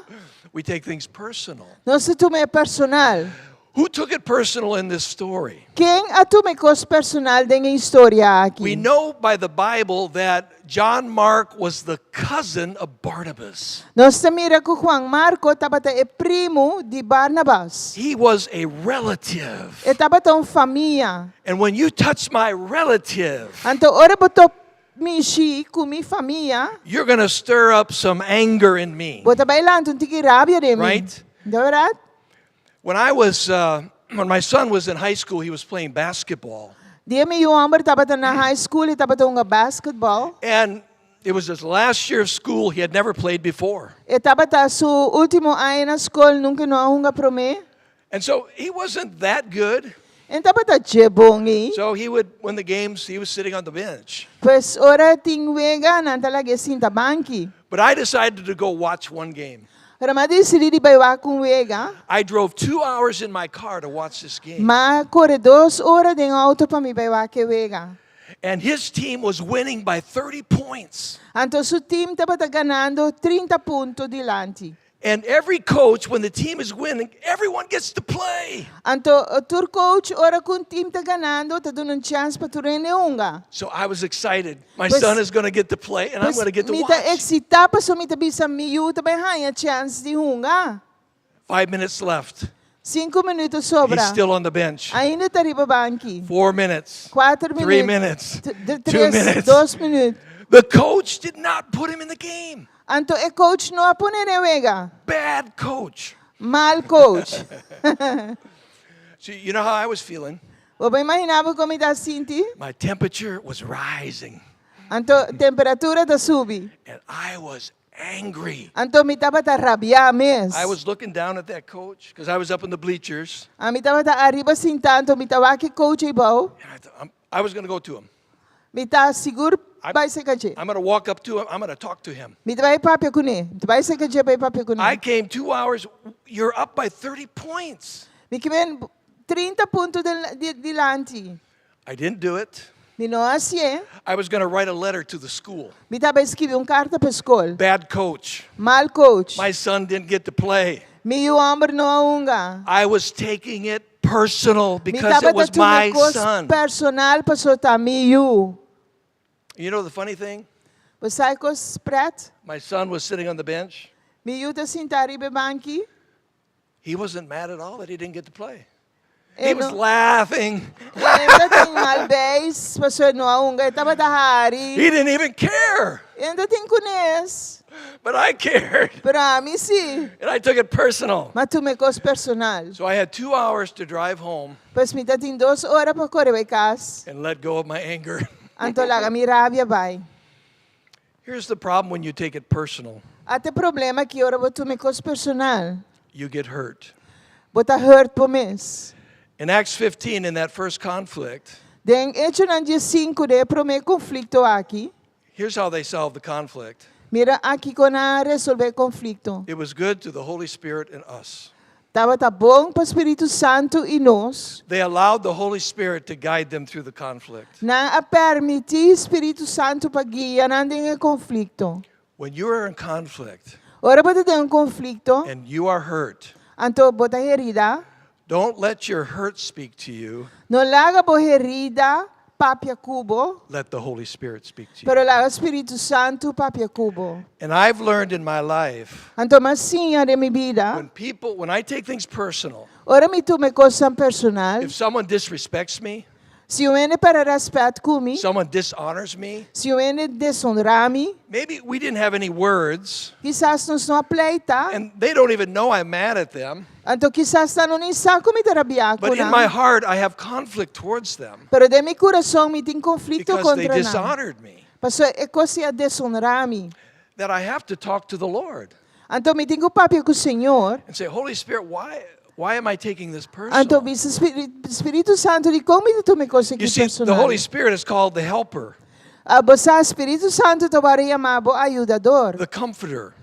We take things personal. Nos ta tuma e personal. Who took it personal in this story? Ken a tuma e kos personal den e historia aki? We know by the Bible that John Mark was the cousin of Barnabas. Nos ta mira ku Juan Marko tabata e primu di Barnabas. He was a relative. E tabata un famia. And when you touch my relative, Anto ora bo ta mishi ku mi famia, you're going to stir up some anger in me. bo ta bai lanta un tiki rabia den mi. Right? Ta bèrdat? When I was, when my son was in high school, he was playing basketball. Dia mi yu hòmber tabata na high school, e tabata hunga basketball. And it was his last year of school. He had never played before. E tabata su último aña na skol, nunka e no a hunga promé. And so he wasn't that good. E n' tabata dje bon ei. So he would, when the games, he was sitting on the bench. Pues ora tin wega, nan ta lag'é sinta banki. But I decided to go watch one game. Pero m'a disidí di bai wak un wega. I drove 2 hours in my car to watch this game. M'a kore dos ora den outo pa mi bai wak e wega. And his team was winning by 30 points. Anto su tim tabata ganando 30 punto dilanti. And every coach, when the team is winning, everyone gets to play. Anto, tur coach, ora ku un team ta ganando, ta duna un chèns pa tur hende hunga. So I was excited. My Pues- son is going to get to play, and I'm Pues going to get to mi ta watch. eksitá paso mi ta bisa mi yu ta bai haña chèns di hunga. 5 minutes left. 5 minüt sobra. He's still on the bench. Ainda ta riba banki. 4 minutes. 4 minüt. 3 minutes. 3, 2 minutes. 2 minüt. The coach did not put him in the game. Anto e coach no a pon'é den wega. Bad coach. Mal coach. So you know how I was feeling? Bo por imaginá kon mi ta sinti? My temperature was rising, Anto temperatura ta subi. And I was angry. Anto mi tabata rabiá mes. I was looking down at that coach because I was up in the bleachers, Ami tabata ariba sintá, anto mi ta wak e coach abou. And I thought, I was going to go to him. Mi ta sigur bai serka dje. I'm going to walk up to him. I'm going to talk to him. Mi ta bai papia kuné. Mi ta bai serka dje bai papia kuné. I came 2 hours. You're up by 30 points. Mi ke men 30 punto dilanti. I didn't do it. Mi no a hasié. I was going to write a letter to the school. Mi tabata bai skirbi un karta pa skol. Bad coach. Mal coach. My son didn't get to play. Mi yu hòmber no a hunga. I was taking it personal Mi because it tabata was tuma my kos son. personal paso ta mi yu. You know the funny thing? Bo sa kos prèt? My son was sitting on the bench. Mi yu ta sintá riba banki. He wasn't mad at all that he didn't get to play. E He was no, laughing. e no tin mal beis, paso e no a hunga, e tabata hari. He didn't even care. E no tin kunes. But I cared. Pero ami si. And I took it personal. M'a tuma e kos personal. So I had 2 hours to drive home Pues mi tatin 2 ora pa kore bai kas. And let go of my anger. Anto laga mi rabia bai. Here's the problem when you take it personal: Ata e problema ku ora bo tuma e kos personal. You get hurt. Bo ta hurt bo mes. In Acts 15, in that first conflict, Den Echonan 5 den e promé konflikto aki. Here's how they solved the conflict. Mira aki kon nan a resolvé e konflikto. It was good to the Holy Spirit and us. Tabata bon pa Spiritu Santu i nos. They allowed the Holy Spirit to guide them through the conflict. Nan a permití Spiritu Santu pa guia nan den e konflikto. When you are in conflict Ora bo ta den un konflikto, and you are hurt, anto bo ta heridá. Don't let your hurt speak to you. No laga bo herida papia ku bo, Let the Holy Spirit speak to you. Pero laga Spiritu Santu papia ku bo. And I've learned in my life Anto m'a siña den mi bida, when I take things personal, ora mi tuma kos personal, if someone disrespects me, si un hende pèrdè rèspèt ku mi, someone dishonors me, si un hende desonrá mi, maybe we didn't have any words, kisas nos no a pleita, and they don't even know I'm mad at them, anto kisas nan no sa ku mi ta rabiá but in my ku nan. heart I have conflict towards them Pero den mi kurason mi tin konflikto because they kontra nan. dishonored me, Paso e kos ei a desonrá mi. that I have to talk to the Lord Anto mi tin ku papia ku Señor. And say, "Holy Spirit, why am I taking this Anto personal?" bisa Spiritu Santu, dikon mi ta tuma kos You aki see, the personal. Holy Spirit is called the helper, Ah, bo sa Spiritu Santu ta wòrdu yamá bo ayudadó. The comforter,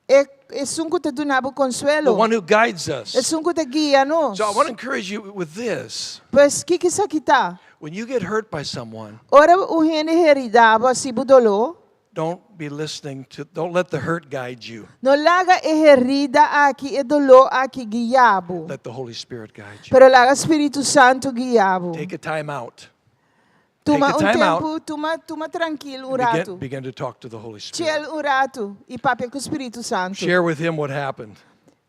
E esun ku ta duna bo the konsuelo. One who guides us. Esun ku ta guia nos. So I want to encourage you with this. Pues kiko esaki ta? When you get hurt by someone, Ora un hende heridá bo, hasi bo doló, don't let the hurt guide you. No laga e herida aki, e doló aki guia bo. Let the Holy Spirit guide you. Pero laga Spiritu Santu guia bo. Take a time out. Tuma Take a un time out. tempu, tuma, tuma trankil un Begin, ratu. Begin to talk to the Holy Spirit. Chill un ratu i papia ku Spiritu Santu. Share with him what happened.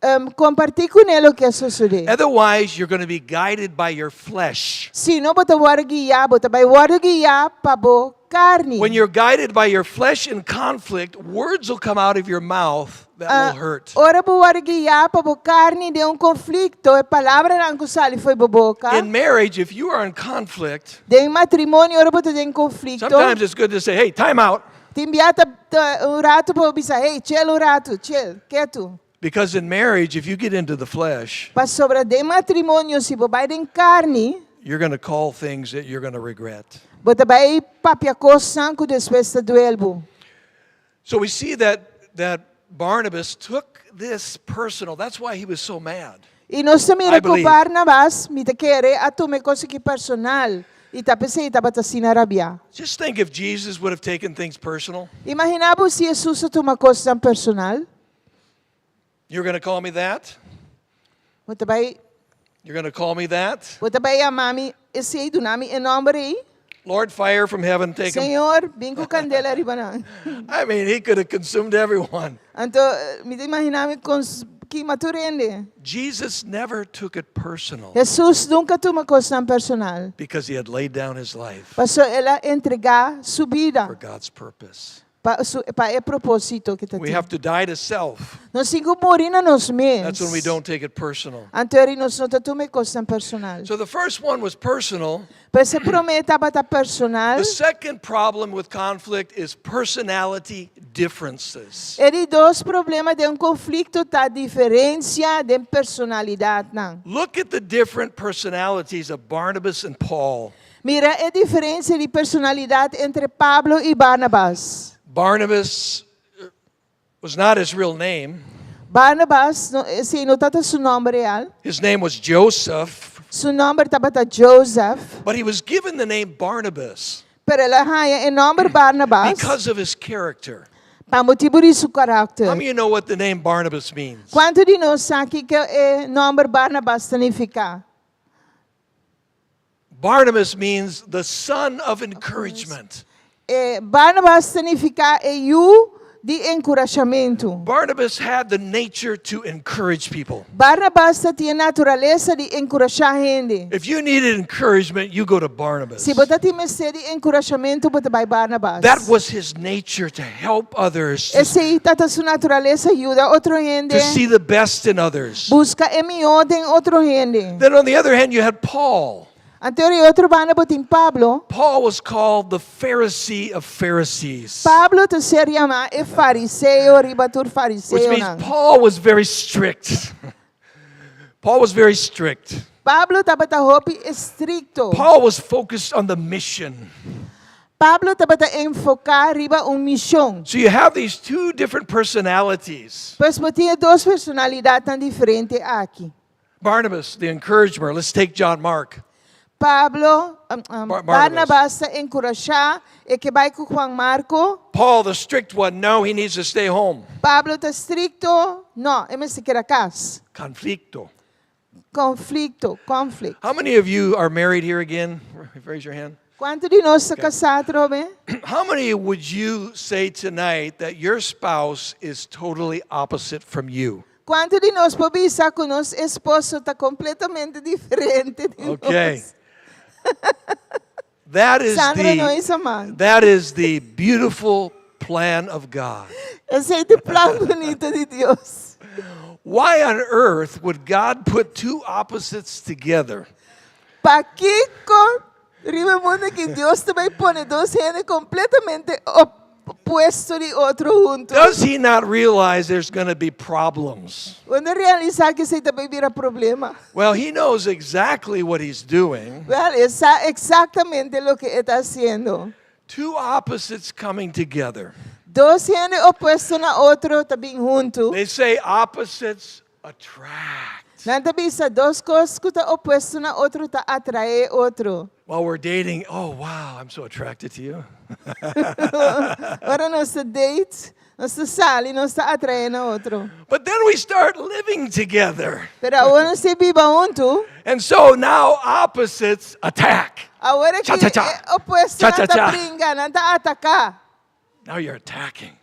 Kompartí kuné loke a sosodé. Otherwise, you're going to be guided by your flesh. Sino bo ta wòrdu guiá, bo ta bai wòrdu guiá pa bo karni. When you're guided by your flesh in conflict, words will come out of your mouth that will hurt. Ora bo wòrdu guiá pa bo karni den un konflikto, e palabranan ku sali for di bo boka. In marriage, if you are in conflict, Den matrimonio, ora bo ta den konflikto. Sometimes it's good to say, "Hey, time out." Tin bia ta un ratu pa bisa, "Hey, chill un ratu, chill, ketu." Because in marriage, if you get into the flesh, Pasobra den matrimonio, si bo bai den karni, you're going to call things that you're going to regret. Bo ta bai papia kos ku despues ta duel bo. So we see that Barnabas took this personal. That's why he was so mad. I nos ta mira I ku believe. Barnabas, mi ta kere, a tuma e kos aki personal. I ta p'esei e tabata asina rabiá. Just think if Jesus would have taken things personal. Imaginá bo si Jesus a tuma kos personal. You're going to call me that? Bo ta bai, You're going to call me that? bo ta bai yama mi esei, duna mi e nòmber ei. Lord, fire from heaven, take him. Señor, bin ku kandela riba nan. I mean, he could have consumed everyone. Anto, mi ta imaginá mi kons kima tur hende. Jesus never took it personal Hesus nunka a tuma kosnan personal. because he had laid down his life Paso el a entregá su bida for God's purpose. pa su pa e propósito ku ta We tin. have to die to self. Nos tin ku muri na nos mes. That's when we don't take it personal. Anto eri nos no ta tuma e kosnan personal. So the first one was personal. Pues e promé tabata personal. The second problem with conflict is personality differences. E di dos problema den un konflikto ta diferensia den personalidatnan. Look at the different personalities of Barnabas and Paul. Mira e diferensia di personalidat entre Pablo i Barnabas. Barnabas was not his real name. Barnabas, no, esei no tabata su nòmber real. His name was Joseph, Su nòmber tabata Joseph, but he was given the name Barnabas pero el a haña e nòmber Barnabas because of his character. pa motibu di su How karakter. many of you know what the name Barnabas means? Kuantu di nos sa kiko e nòmber Barnabas ta nifiká? Barnabas means the son of encouragement. E Barnabas ta nifiká e yu di enkurashamentu. Barnabas had the nature to encourage people. Barnabas ta tin e naturalesa di enkurashá hende. If you needed encouragement, you go to Barnabas. Si bo ta tin mester di enkurashamentu, bo ta bai Barnabas. That was his nature to help others, to, Esei tabata su naturalesa, yuda otro hende, to see the best in others. buska e mihó den otro hende. Then on the other hand, you had Paul. Anto di otro banda bo tin Pablo. Paul was called the Pharisee of Pharisees, Pablo ta ser yamá e fariseo riba tur which fariseonan. means Paul was very strict. Paul was very strict. Pablo tabata hopi estrikto. Paul was focused on the mission. Pablo tabata enfoká riba un mishon. So you have these two different personalities. Pues bo tin e dos personalidatnan diferente aki. Barnabas, the encourager. Let's take John Mark. Pablo, um, um, Bar- Barnabas. Barnabas ta enkurashá e ke bai ku Juan Marko. Paul, the strict one. No, he needs to stay home. Pablo ta estrikto, no, e mester keda kas. Conflicto. Konflikto, conflict. How many of you are married here again? Raise your hand. Kuantu di nos ta kasá atrobe? How many would you say tonight that your spouse is totally opposite from you? Kuantu di nos por bisa ku nos esposo ta kompletamente diferente di nos? Okay. That is Sandra no the hisa man. that is the beautiful plan of God. Esei ta e plan bunita di Dios. Why on earth would God put two opposites together? Pakiko riba e mundu aki Dios ta bai pone dos hende kompletamente opuesto di otro huntu? Does he not realize there's going to be problems? Bo no ta realisá ku esei ta bai bira problema. Well, he knows exactly what he's doing. Well, e sa eksaktamente loke e ta hasiendo. Two opposites coming together. Dos hende opuesto na otro ta bin huntu. They say opposites attract. Nan ta bisa dos kos ku ta opuesto na otro ta atraé otro. While we're dating, oh wow, I'm so attracted to you. Ora nos ta date, nos ta sali, nos ta atraé na otro. But then we start living together. Pero awor nos ta biba huntu. And so now opposites attack. Awor Cha, ku cha, cha. e opuesto Cha, cha, nan ta cha. bringa, nan ta ataká. Now you're attacking.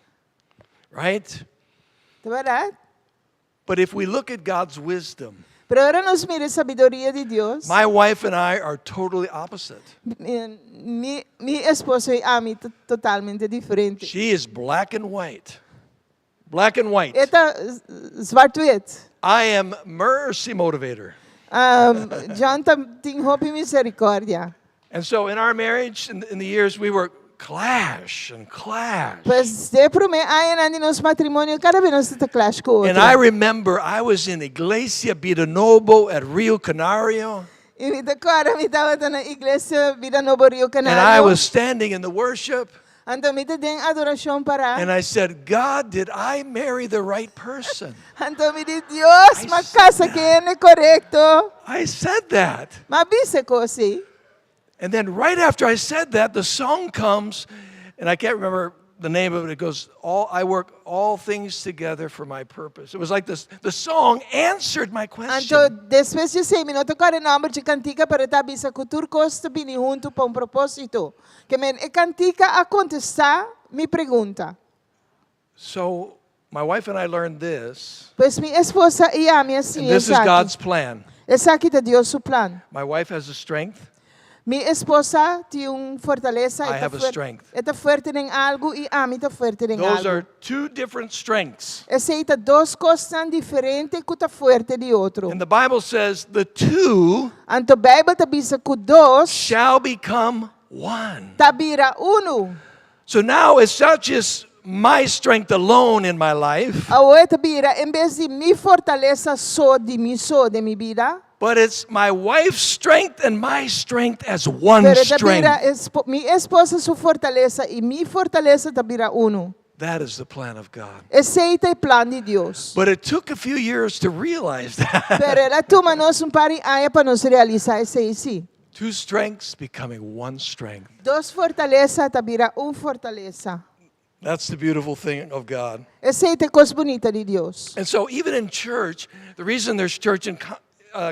Right? Ta bèrdat? But if we look at God's wisdom, Pero ora nos mira e sabiduria di Dios. my wife and I are totally opposite. Mi, mi esposo i ami ta totalmente diferente. She is black and white. Black and white. E ta zwart-wit. I am mercy motivator. Um, John ta tin hopi miserikòrdia. And so in our marriage, in, in the years we were clash and clash. Pues den promé añanan di nos matrimonio kada bes nos ta clash ku And I otro. remember I was in Iglesia Vida Nobo at Rio Canario, I mi ta kòrda mi tabata na Iglesia Vida Nobo Rio and I Canario. was standing in the worship, Anto mi ta den adorashon pará. and I said, God, did I marry the right person? Anto mi di Dios, I m'a said kasa ku hende korekto. I said that. M'a bisa e kos ei. And then right after I said that, the song comes, and I can't remember. the name of it. It goes, "All I work all things together for my purpose." It was like this. The song answered my question. Anto, despues di esei, mi no ta kòrda e nòmber di kantika, pero e ta bisa ku tur kos ta bini huntu pa un propósito. Ke men, e kantika a kontestá mi pregunta. So my wife and I learned this. Pues mi esposa i ami a And siña this is esaki. God's plan. Esaki ta Dios su plan. My wife has a strength. Mi esposa tin un fortalesa, I e ta have a fuer- strength. e ta fuerte den algu i ami ta fuerte den Those algu. are two different strengths. Esei ta dos kosnan diferente ku ta fuerte di otro. And the Bible says the two Anto Beibel ta bisa ku dos shall become one. ta bira unu. So now it's not just my strength alone in my life, Awor e ta bira en bes di mi fortalesa so di mi so den mi bida, but it's my wife's strength and my strength as one pero e ta bira strength. espo, mi esposa su fortalesa i mi fortalesa ta bira unu. That is the plan of God. Esei ta e plan di Dios. But it took a few years to realize that. Pero el a tuma nos un par di aña pa nos realisá esei sí. Two strengths becoming one strength. Dos fortalesa ta bira un fortalesa. That's the beautiful thing of God. Esei ta e kos bunita di Dios. And so, even in church, the reason there's church and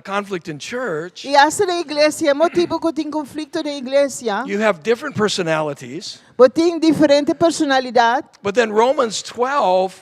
conflict in church, I asta den iglesia, e motibu ku tin konflikto den iglesia, you have different personalities. bo tin diferente personalidat. But then Romans 12,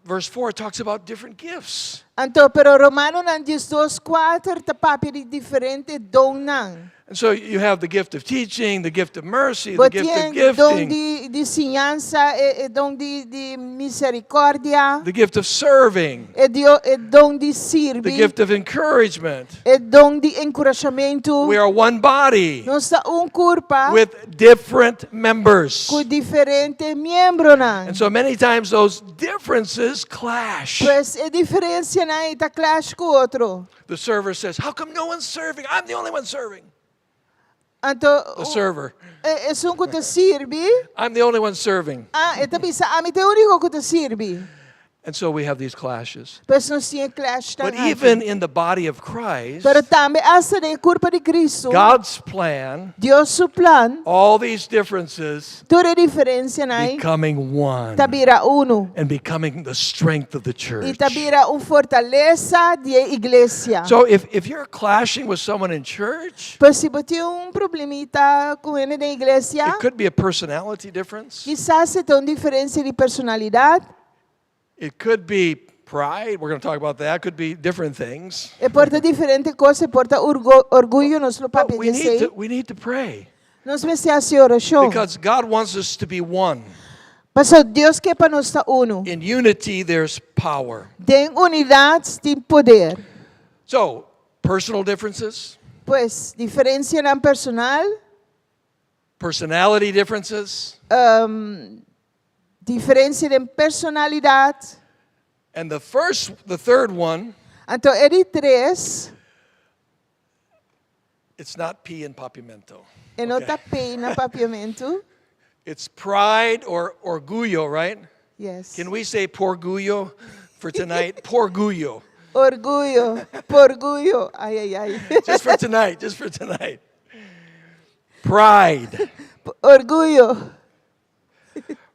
verse 4, talks about different gifts. Anto, pero Romanonan 12, 4 ta papia di diferente donnan. And so you have the gift of teaching, the gift of mercy, the Bo gift of tin don gifting, di, di siñansa, e, e don di, di miserikòrdia, the gift of serving, e, dio, e don di the sirbi, gift of encouragement. e don di enkurashamentu. We are one body Nos ta un kurpa with different members. ku diferente miembronan. And so many times those differences clash. Pues e diferensianan ei ta clash ku otro. The server says, How come no one's serving? I'm the only one serving. Anto, The server, e, esun ku ta sirbi, I'm the only one serving. ah, e ta bisa, ami ta e úniko ku ta sirbi. And so we have these clashes. Pues nos tin e clash But tan aki. even in the body of Christ, Pero tambe asta den e kurpa di Cristo, God's plan, Dios su plan, all these differences tur e diferensianan ei becoming one ta bira unu. and becoming the strength of the I church. ta bira un fortalesa di e iglesia. So if you're clashing with someone in church, Pues si bo tin un problemita ku hende den iglesia, it could be a personality difference. kisas e ta un diferensia di personalidat, It could be pride. We're going to talk about that. It could be different things. e por ta diferente kos, e por ta orgo, orguyo, nos lo But papia we di need esei. to, we need to pray Nos mester hasi orashon. because God wants us to be one. Pasobra Dios ke pa nos ta unu. In unity, there's power. Den unidat tin poder. So, personal differences, Pues, diferensianan personal, personality differences, diferensia den personalidat. and the first, the third one, Anto, e di tres, it's not P in Papiamento. e no Okay. ta P na Papiamentu. It's pride or orgullo, right? Yes. Can we say porgullo for tonight? Porgullo. Orguyo, porgullo. Ai, ai, ai. Just for tonight, just for tonight. Pride. Orguyo.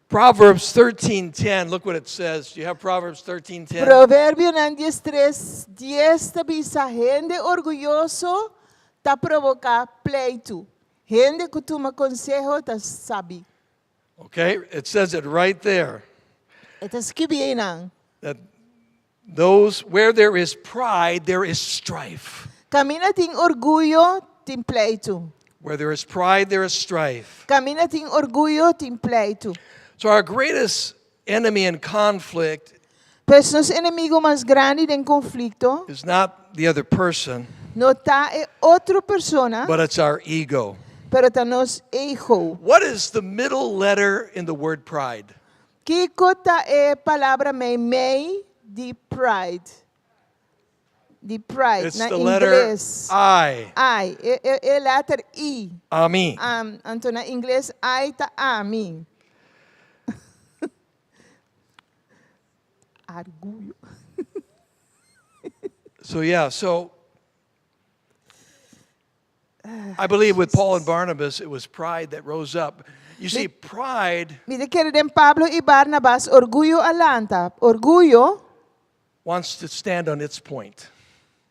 Proverbs 13:10. Look what it says. Do you have Proverbs 13:10? Proverbionan 13, 10 ta bisa, Hende orguyoso ta provoká pleitu. Hende ku tuma konseho ta sabi. Okay, it says it right there. E ta skibí einan. That those where there is pride, there is strife. Kaminda tin orguyo, tin pleitu. Where there is pride, there is strife. Kaminda tin orguyo, tin pleitu. So our greatest enemy in conflict Pues nos enemigu mas grandi den konflikto is not the other person, no ta e otro persona, but it's our ego. pero ta nos ego. What is the middle letter in the word pride? Kiko ta e palabra mei mei di pride? Di pride It's na the letter ingles. I. I, e, e, e letter I. Ami. Anto na ingles I ta ami. Arguyo. So yeah, so I believe with Paul and Barnabas, it was pride that rose up. You see, pride Mi ta kere den Pablo i Barnabas orguyo a lanta. Orguyo wants to stand on its point.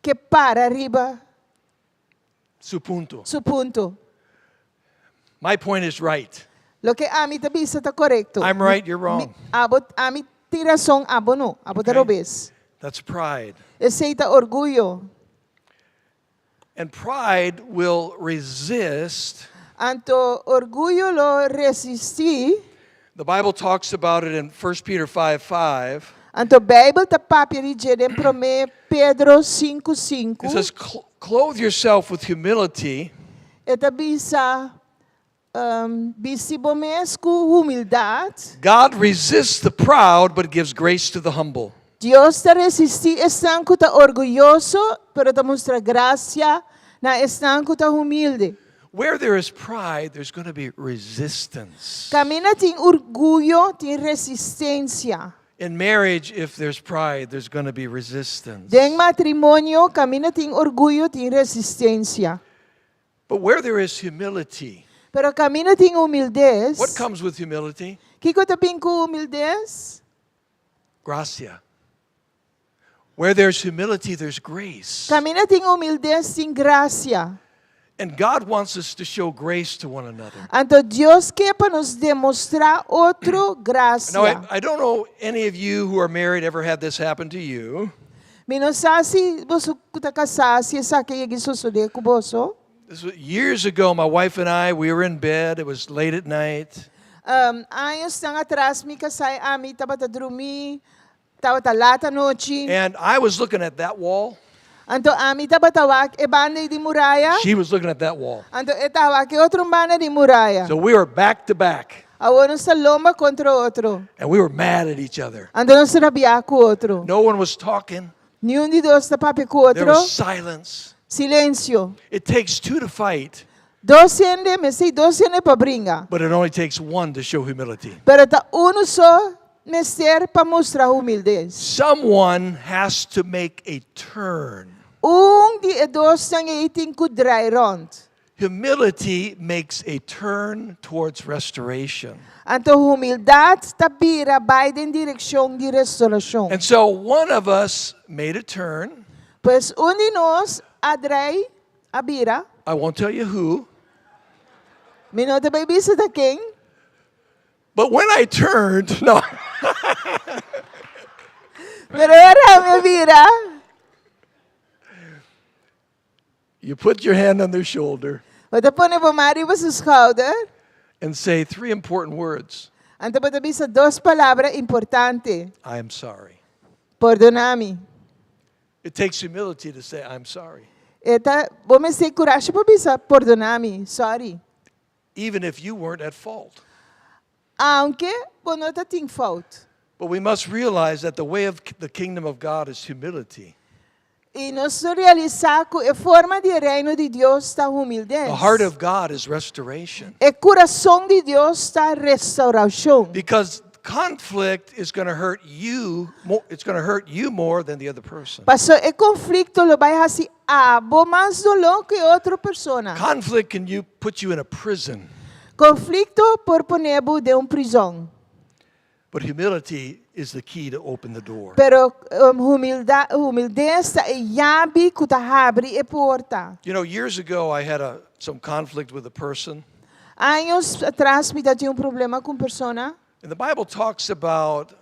Ke para riba Su punto. Su punto. My point is right. Loke ami ta bisa ta korekto. I'm right, you're wrong. Mi, abo, ami tin rason, abo no. Abo ta Okay. robes. That's pride. Esei ta orguyo. And pride will resist. Anto orguyo lo resistí. The Bible talks about it in 1 Peter 5 5. Anto Beibel ta papia di dje den Promé Pedro sinku sinku. It says, Clothe yourself with humility. E ta bisa, Bisti bo mes ku humildat. God resists the proud, but gives grace to the humble. Dios ta resistí esnan ku ta orguyoso, pero ta mustra grasia na esnan ku ta humilde. Where there is pride, there's going to be resistance. Kaminda tin orguyo, tin resistensia. In marriage, if there's pride, there's going to be resistance. Den matrimonio, kaminda tin orguyo, tin resistensia. But where there is humility, Pero kaminda tin humildes, what comes with humility? Kiko ta bin ku humildes? Gracia. Where there's humility, there's grace. Kaminda tin humildes, tin grasia. And God wants us to show grace to one another. Anto Dios ke pa nos demostrá otro Now, grasia. I don't know any of you who are married ever had this happen to you. Mi no sa si boso ku ta kasá si esaki yegi sosodé ku boso. This was years ago, my wife and I, we were in bed. It was late at night. Um, añosnan atras mi kasá i ami tabata drumí, tabata lat anochi. And I was looking at that wall. Anto ami tabata wak e banda di muraya. She was looking at that wall. Anto e ta wak e otro banda di muraya. So we were back to back. Awor nos ta lomba kontra otro. And we were mad at each other. Anto nos ta rabiá ku otro. No one was talking. Niun di dos ta papia ku There otro. was silence. Silensio. It takes two to fight. Dos hende, mester dos hende pa bringa. But it only takes one to show humility. Pero ta unu so mester pa mustra humildes. Someone has to make a turn. Un di e dosnan ei tin ku drai rònt. Humility makes a turn towards restoration. Anto humildat ta bira bai den direkshon di restorashon. And so one of us made a turn. Pues un di nos a drai, a bira. I won't tell you who. Mi no ta bai bisa ta ken. But when I turned, no. Pero ora mi a bira. You put your hand on their shoulder. Bo ta pone bo man riba su schouder. And say three important words. Anto bo ta bisa dos palabra importante. I am sorry. Pordona mi. It takes humility to say I'm sorry. E ta, bo mester kurashi pa bisa pordona mi, sorry. Even if you weren't at fault. Aunke bo no ta tin fout. But we must realize that the way of the kingdom of God is humility. I nos ta realisá ku e forma di e reino di Dios ta humildes. The heart of God is restoration. E kurason di Dios ta restaurashon. Because conflict is going to hurt you more, it's going to hurt you more than the other person. Paso e konflikto lo bai hasi abo mas doló ku e otro persona. Conflict can you put you in a prison. Konflikto por pone bo den un prizòn. But humility is the key to open the door. Pero humilda, humildes ta e yabi ku ta habri e porta. You know, years ago I had a, some conflict with a person. Años atras mi tatin un problema ku un persona. And the Bible talks about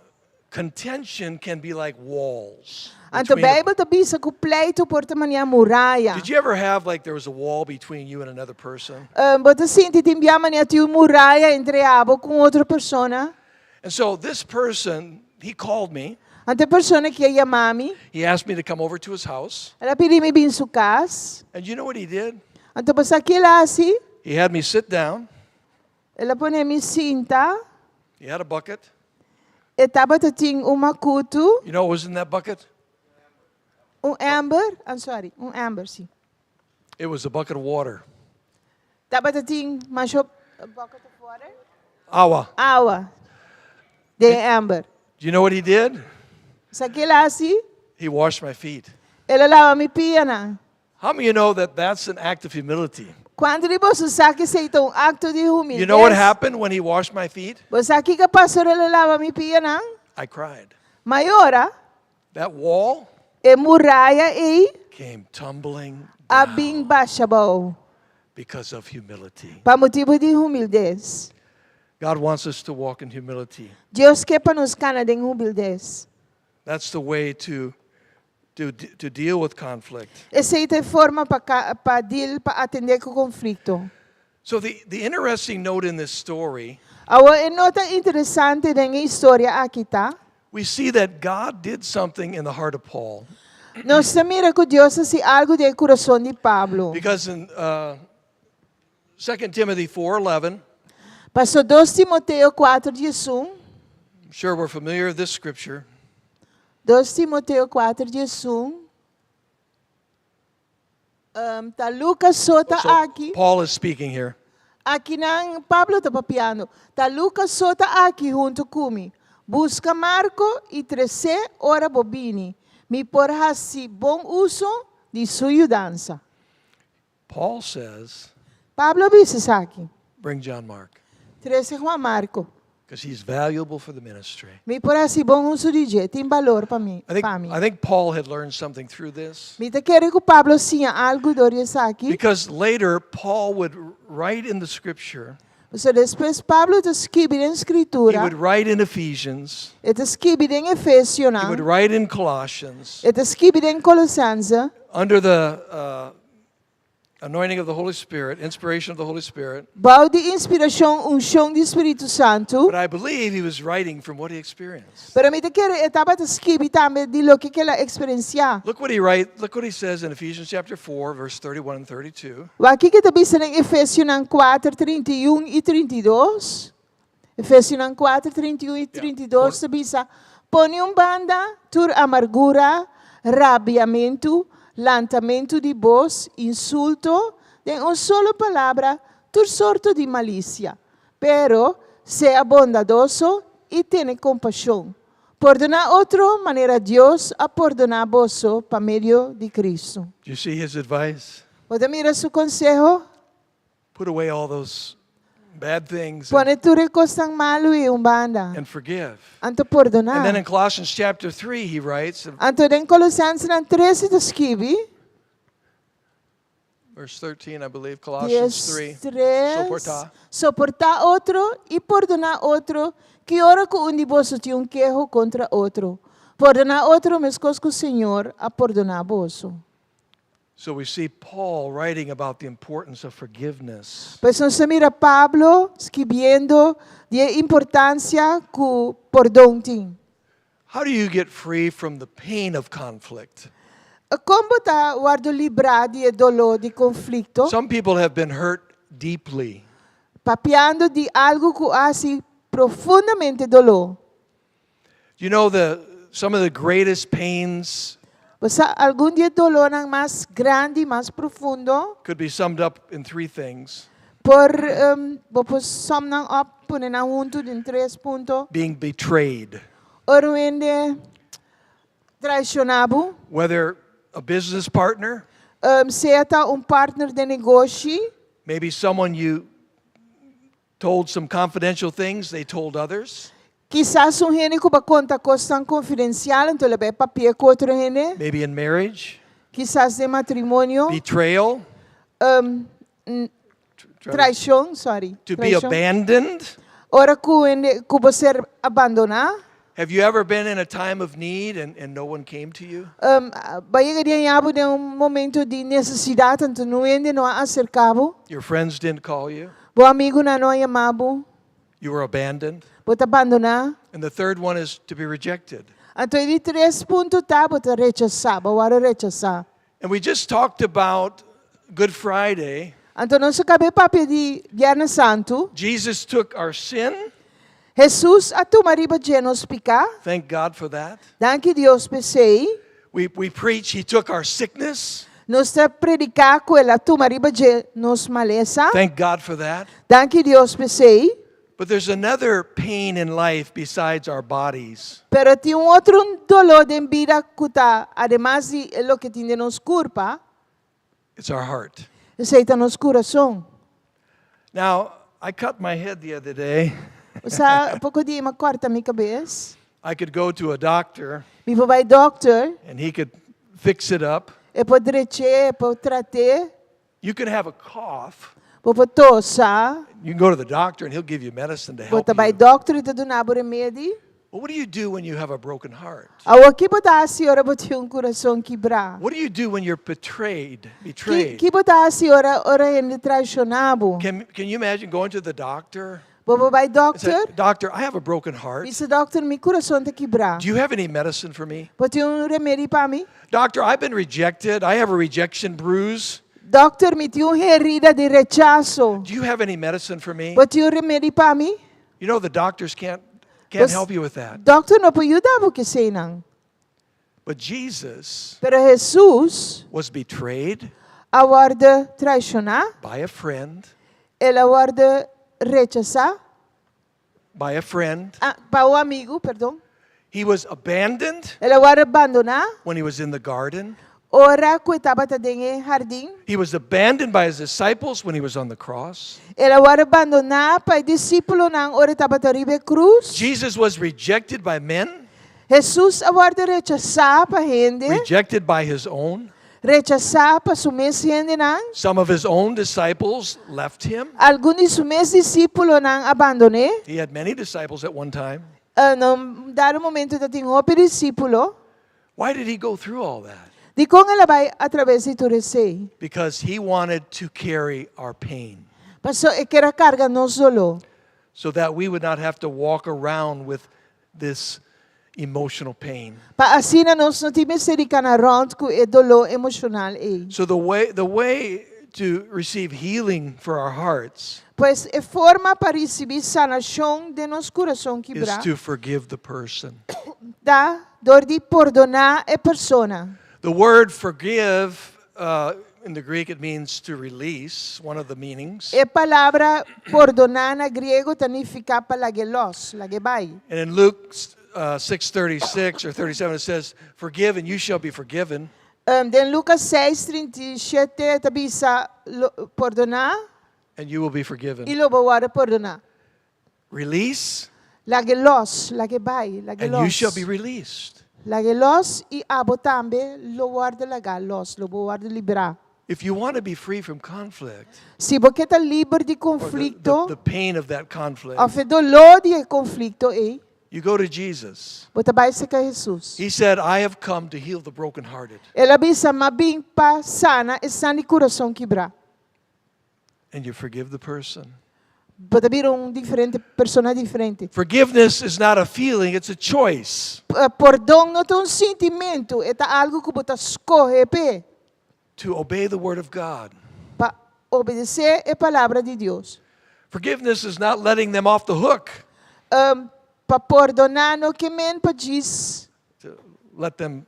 contention can be like walls. Anto between a Bijbel ta bisa ku pleitu por ta manera muraya. Did you ever have like there was a wall between you and another person? Um, bo ta sinti tin bia manera tin un muraya entre abo ku un otro persona. And so this person, he called me. Anto e persona aki a yama mi. He asked me to come over to his house. El a pidi mi bin su kas. And you know what he did? Anto bo sa ki el a hasi? He had me sit down. El a pone mi sinta. He had a bucket. E tabata tin un makutu. You know what was in that bucket? Un ember, I'm sorry, un ember, si. It was a bucket of water. Tabata tin masho a bucket of water? Awa. Awa. Den e ember. Do you know what he did? Sa ki el a hasi? He washed my feet. El a laba mi pianan. How many of you know that that's an act of humility? Kuantu di boso sa ku esei ta un akto di You know what humildes? happened when he washed my feet? Bo sa kiko a pasa ora el a laba mi pianan? I cried. M'a yora. That wall E muraya ei came tumbling a down bin basha abou because of humility. pa motibu di humildes. God wants us to walk in humility. Dios ke pa nos kana den humildes. That's the way to deal with conflict. Esei ta e forma pa pa deal pa atendé ku konflikto. So the interesting note in this story, Awor e nota interesante den e historia aki ta, we see that God did something in the heart of Paul. Nos ta mira ku Dios a hasi algu den e kurason di Pablo. Because in 2 Timothy 4:11, Paso 2 Timoteo 4 11, I'm sure we're familiar with this scripture. 2 Timoteo 4 11, um, ta Lucas so ta So aki. Paul is speaking here. Akinan Pablo ta papiando. Ta Lucas so ta aki huntu ku mi. Buska Marko i tres'é ora bo bini. Mi por hasi bon uso di su yudansa. Paul says, Pablo a bisa esaki. Bring John Mark Trese Juan Marko. because he's valuable for the ministry. Mi por hasi bon uso di dje. Tin balor pa mi. I think, Pa mi. I think Paul had learned something through this. Mi ta kere ku Pablo a siña algu dor di esaki. Because later, Paul would write in the scripture, Pasobra despues Pablo ta skibi den he Skritura, would write in Ephesians, e ta skibi den he would Efesionan, write in Colossians, e ta skibi den Kolosense, under the anointing of the Holy Spirit, inspiration of the Holy Spirit. Bou di inspirashon, unshon di Spiritu Santu. But I believe he was writing from what he experienced. Pero mi ta kere e tabata skibi tambe di loke ku el a eksperensiá. Look what he write, look what he says in Ephesians chapter 4, verse 31 and 32. Wak kiko e ta bisa den Efesionan 4, 31 i 32. Efesionan 4, 31 i 32 ta bisa, Pone un banda tur amargura, rabiamentu, lantamentu di bos, insulto, den un solo palabra, tur sorto di malisia. Pero, sea bondadoso i tene kompashon. Pordoná otro manera Dios a pordoná boso pa medio di Kristu. Do you see his advice? Bo ta mira su konseho? Put away all those bad things and, Pone tur e kosnan malu ei un banda. and forgive. Anto pordoná. And then in Colossians chapter 3, he writes, Anto den Kolosensenan 3 e ta skibi. Verse 13, I believe, Colossians 3. 3. Soportá. Soportá otro i pordoná otro, ki ora ku un di boso tin un keho kontra otro. Pordoná otro meskos ku Señor a pordoná boso. So we see Paul writing about the importance of forgiveness. Pues nos ta mira Pablo skibiendo di e importansia ku pordon tin. How do you get free from the pain of conflict? Kon bo ta wòrdu librá di e doló di konflikto? Some people have been hurt deeply. Papiando di algu ku a hasi profundamente doló. Do you know the some of the greatest pains Bo sa algun di e dolónan mas grandi, mas profundo? could be summed up in three things. Por bo por sòm nan òp, pone nan huntu den tres punto. Being betrayed. Ora un hende traishoná bo. Whether a business partner. Sea ta un partner den negoshi. Maybe someone you told some confidential things, they told others. Kisas un hende ku bo a konta kosnan konfidensial, anto el a bai papia ku otro hende. Maybe in marriage. Kisas den matrimonio. Betrayal. Traishon, sorry. To be abandoned. Ora ku hende ku bo ser abandoná. Have you ever been in a time of need and and no one came to you? Bo a yega di haña bo den un momento di nesesidat anto niun hende no a aserká bo? Your friends didn't call you? Bo amigunan no a yama bo? You were abandoned? Bo ta bandoná? And the third one is to be rejected. Anto e di tres punto ta bo ta rechasá, bo wòrdu rechasá. And we just talked about Good Friday. Anto nos a kaba e papia di Bièrnè Santu. Jesus took our sin. Hesus a tuma riba dje nos piká. Thank God for that. Danki Dios p'esei. We, we preach he took our sickness. Nos ta prediká ku el a tuma riba dje nos malesa. Thank God for that. Danki Dios p'esei. But there's another pain in life besides our bodies. Pero tin un otro doló den bida ku ta ademas di e loke tin den nos kurpa. It's our heart. Esei ta nos kurason. Now, I cut my head the other day. Sa poko dia m'a kòrta mi kabes. I could go to a doctor Mi por bai dòkter, and he could fix it up. e por drech'é, e por trat'é. You can have a cough. Bo por tosa. You can go to the doctor and he'll give you medicine to Bo help ta bai you. dòkter i ta duna bo remedi. But what do you do when you have a broken heart? Awor ki bo ta hasi ora bo tin un kurason kibrá? What do you do when you're betrayed? Ki Betrayed. ki bo ta hasi ora ora hende traishoná bo? Can you imagine going to the doctor? Bo por bai And say, dòkter? "Doctor, I have a broken heart. Bisa dòkter, mi kurason ta kibrá. Do you have any medicine for me? Bo tin un remedi pa mi? Doctor, I've been rejected. I have a rejection bruise. Dòkter, mi tin un herida di rechaso. Do you have any medicine for me?" Bo tin un remedi pa mi? The doctors can't Bos- help you with that. Dòkter no por yuda bo ku eseinan. But Jesus Pero Hesus was betrayed a wòrdu traishoná, by a friend, el a wòrdu rechasá by a friend. ah, pa un amigu, perdon. He was abandoned El a wòrdu bandoná when he was in the garden. ora ku e tabata den e hardin. He was abandoned by his disciples when he was on the cross. El a wòrdu bandoná pa e disípulonan ora e tabata riba e krus. Jesus was rejected by men, Hesus a wòrdu rechasá pa hende, rejected by his own. rechasá pa su mes hendenan. Some of his own disciples left him. Algun di su mes disípulonan a bandon'é. He had many disciples at one time. Na un dado momento e tabatin hopi disípulo. Why did he go through all that? Dikon el a bai atraves di tur esei? Because he wanted to carry our pain Pasobra e kier a karga nos doló. so that we would not have to walk around with this emotional pain. Pa asina nos no tin mester di kana rònt ku e doló emoshonal ei. So the way to receive healing for our hearts Pues e forma pa risibí sanashon den nos kurason is kibrá to forgive the person. ta dor di pordoná e persona. The word forgive, in the Greek, it means to release, one of the meanings. E palabra pordoná na griego ta nifiká pa lag'é lòs, lag'é bai. And in Luke 6:36 or 37, it says, "Forgive and you shall be forgiven." Den Lucas 6, 37 ta bisa pordoná And you will be forgiven. i lo bo wòrdu pordoná. Release Lag'é lòs, lag'é bai, lag'é and you shall be lòs. released. Lag'é lòs i abo tambe lo wòrdu lagá lòs, lo bo wòrdu liberá. If you want to be free from conflict, Si bo ke ta liber di or konflikto, the pain of that conflict, òf e doló di e konflikto ei, you go to Jesus. bo ta bai serka Hesus. He said, "I have come to heal the brokenhearted." El a bisa, M'a bin pa sana esnan di kurason kibrá. And you forgive the person. Bo ta bira un diferente persona diferente. Forgiveness is not a feeling, it's a choice Pordon no ta un sentimentu, e ta algu ku bo ta skohe p'e. To obey the word of God. Pa obedesé e palabra di Dios. Forgiveness is not letting them off the hook, Pa pordoná no ke men pa djis to let them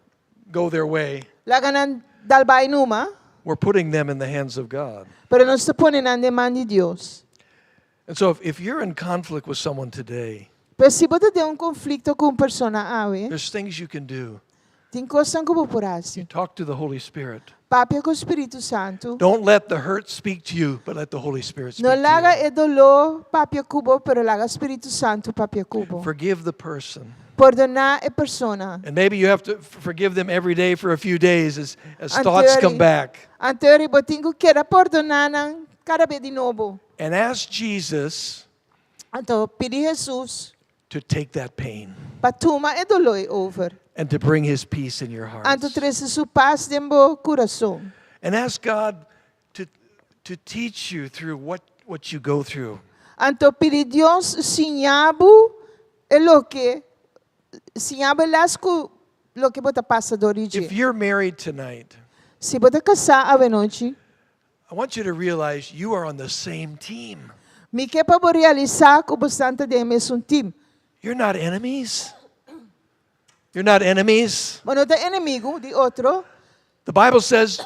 go their way. Laga nan dal bai numa, We're putting them in the hands of God. Pero nos ta pone nan den man di Dios. And so if you're in conflict with someone today, Pero si bo ta den un konflikto ku un persona awe, there's things you can do. Tin kosnan ku bo por hasi. Talk to the Holy Spirit. Papia ku Spiritu Santu. Don't let the hurt speak to you, but let the Holy Spirit speak No to laga you. e doló papia ku bo, pero laga Spiritu Santu papia ku bo. Forgive the person. Pordoná e persona. And maybe you have to forgive them every day for a few days as thoughts come Anto eri, back. anto eri bo tin ku keda pordoná nan kada bes di nobo. And ask Jesus Anto pidi Hesus to take that pain pa tuma e doló ei over. And to bring his peace in your heart. Anto trese su pas den bo kurason. And ask God to teach you through what you go through. Anto pidi Dios siña bo e loke siña bo les ku loke bo ta pasa dor di If dje. you're married tonight, Si bo ta kasá awe nochi, I want you to realize you are on the same team. Mi ke pa bo realisá ku bo ta den mesun team. You're not enemies. You're not enemies. Bo no ta enemigu di otro. The Bible says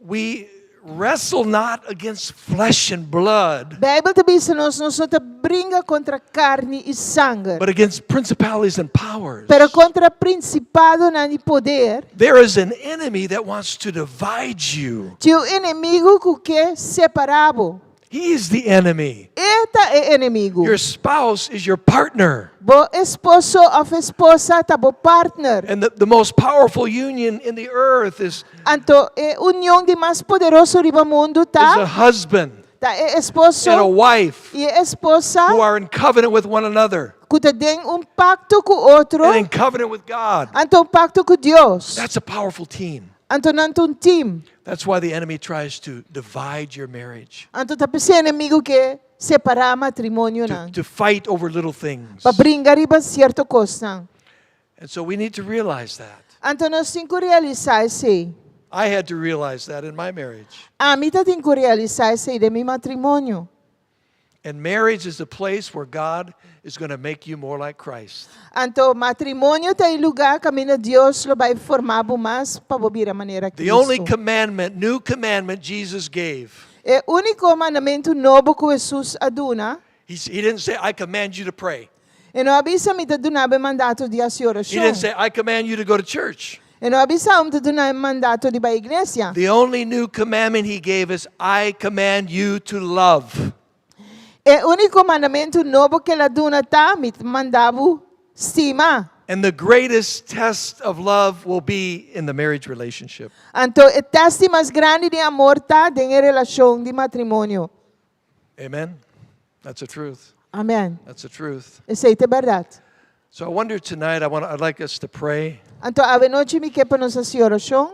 we wrestle not against flesh and blood, Beibel ta bisa nos, nos no ta bringa kontra karni i sanger, but against principalities and powers. pero kontra prinsipadonan i poder. There is an enemy that wants to divide you. Tin un enemigu ku ke separá bo. He is the enemy. E ta e enemigu. Your spouse is your partner. Bo esposo òf esposa ta bo partner. And the most powerful union in the earth is, Anto e union di mas poderoso riba mundu is a ta husband ta e and a esposo wife i e esposa who are in covenant with one another ku ta den un pakto ku otro, and in covenant with God. anto un pakto ku Dios. That's a powerful team. Anto nan ta un team. That's why the enemy tries to divide your marriage, Anto ta p'esei enemigu ke separá matrimonionan, to fight over little things. pa bringa riba sierto kosnan. And so we need to realize that. Anto nos tin ku realisá esei. I had to realize that in my marriage. Ami tatin ku realisá esei den mi matrimonio. And marriage is the place where God is going to make you more like Christ. Anto matrimonio ta e lugá kaminda Dios lo bai forma bo mas pa bo bira manera The only Cristo. commandment, new commandment Jesus gave. E úniko mandamentu nobo ku Hesus a duna, He didn't say, I command you to pray. e no a bisa mi ta duna bo e mandato di hasi He didn't orashon. say, I command you to go to church. E no a bisa mi ta duna e mandato di bai iglesia. The only new commandment he gave is, I command you to love. E úniko mandamentu nobo ku el a duna ta, mi ta manda bo stima. And the greatest test of love will be in the marriage relationship. Anto e tèst mas grandi di amor ta den e relashon di matrimonio. Amen? That's the truth. Amèn. That's the truth. Esei ta bèrdat. So I wonder tonight, I want, I'd like us to pray. Anto awe nochi mi ke pa nos hasi orashon.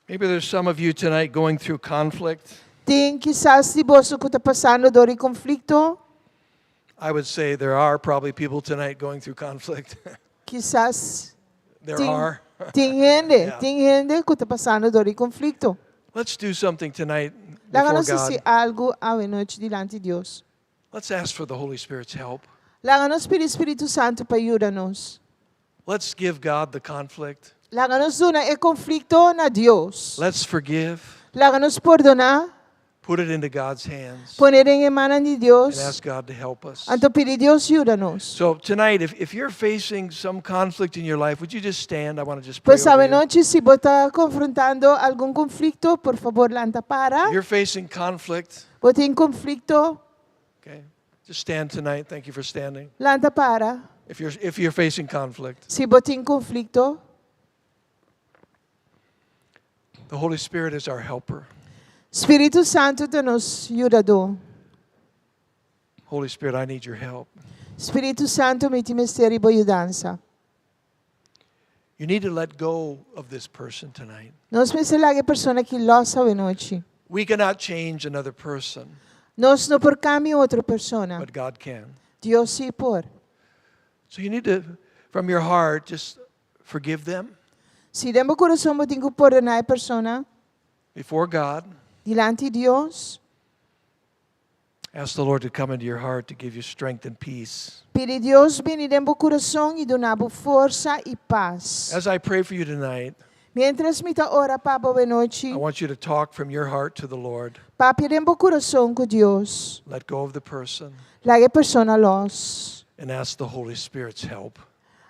Maybe there's some of you tonight going through conflict. Tin kisas di boso ku ta pasando dor di konflikto. I would say there are probably people tonight going through conflict. Kisas there tin, are. tin hende, Yeah. tin hende ku ta pasando dor di konflikto. Let's do something tonight Laga before nos hasi God. algu awe nochi dilanti Dios. Let's ask for the Holy Spirit's help. Laga nos pidi Spiritu Santu pa yuda nos. Let's give God the conflict. Laga nos duna e konflikto na Dios. Let's forgive. Laga nos pordoná. Put it into God's hands Pon'é den e mannan di and Dios. ask God to help us. Anto pidi Dios yuda nos. So tonight, if you're facing some conflict in your life, would you just stand? I want to just pray Pues over awe you. nochi, si bo ta konfrontando algun konflikto, por fabor lanta para. You're facing conflict. Bo tin konflikto, Okay. Just stand tonight. Thank you for standing. lanta para. If you're facing conflict, Si bo tin konflikto, the Holy Spirit is our helper. Spiritu Santu ta nos yudadó. Holy Spirit, I need your help. Spiritu Santu, mi tin mester di bo yudansa. You need to let go of this person tonight. Nos mester laga e persona akí lòs awe nochi. We cannot change another person, Nos no por kambia un otro persona. but God can. Dios sí por. So you need to, from your heart, just forgive them Si den bo kurason bo tin ku pordoná e persona before God. dilanti Dios, Ask the Lord to come into your heart to give you strength and peace. pidi Dios bini den bo kurason i duna bo forsa i pas. As I pray for you tonight, Miéntras mi ta ora pa bo awe nochi, I want you to talk from your heart to the Lord. papia den bo kurason ku Dios. Let go of the person Laga e persona lòs. and ask the Holy Spirit's help.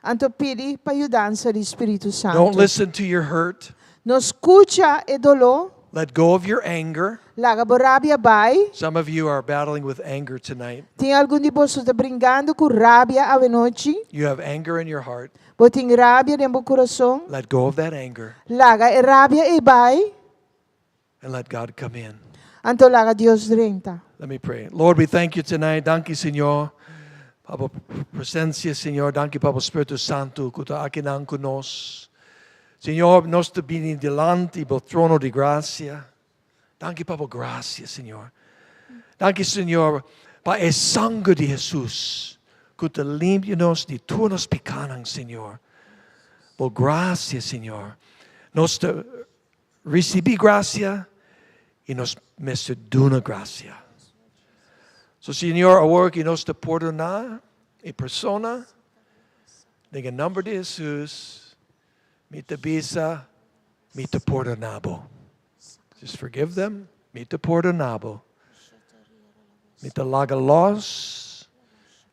Anto pidi pa yudansa di Spiritu Don't Santu. listen to your hurt. No skucha e doló. Let go of your anger. Laga bo rabia bai. Some of you are battling with anger tonight. Tin algun di boso ta bringando ku rabia awe nochi. You have anger in your heart. Bo tin rabia den bo kurason. Let go of that anger Laga e rabia ei bai. and let God come in. Anto laga Dios drenta. Let me pray. Lord, we thank you tonight. Danki, Señor. Pa bo presensia, Señor. Danki pa bo Spiritu Santu, ku ta akinan ku nos. Señor, nos ta bini dilanti bo trono di grasia. Danki pa bo grasia, Señor. Danki, Señor, pa e sanger di Jesus, ku ta limpia nos di tur nos pikánan, Señor. Bo grasia, Señor. Nos ta risibí grasia i nos mester duna grasia. So, Señor, awor ku nos ta pordoná e persona, den nòmber di Jesus, mi ta bisa, mi ta pordoná bo. Just forgive them. Mi ta pordoná bo. Mi ta laga los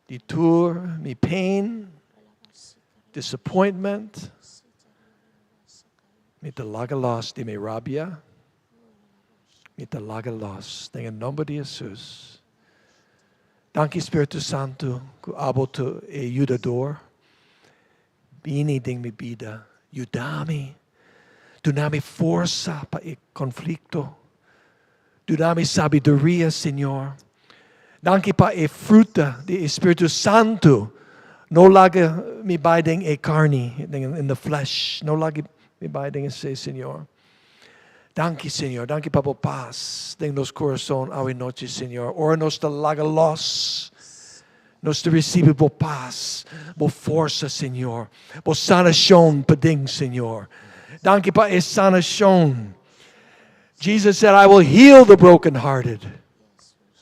di tur mi pain, disappointment. Mi ta laga los di mi rabia. Mi ta laga los den e nomber di Jesus. Danki Spiritu Santu ku abo ta e yudador. Bini den mi bida, yuda mi, duna mi forsa pa e konflikto, duna mi sabiduria, Señor. Danki pa e fruta di e Spiritu Santu. No laga mi bai den e karni, den in the flesh. No laga mi bai den esei, Señor. Danki, Señor. Danki pa bo pas den nos kurason awe nochi, Señor. Ora nos ta laga los, nos ta risibi bo pas, bo forsa, Señor. Bo sanashon paden, Señor. Danki pa e sanashon. Jesus said, I will heal the brokenhearted.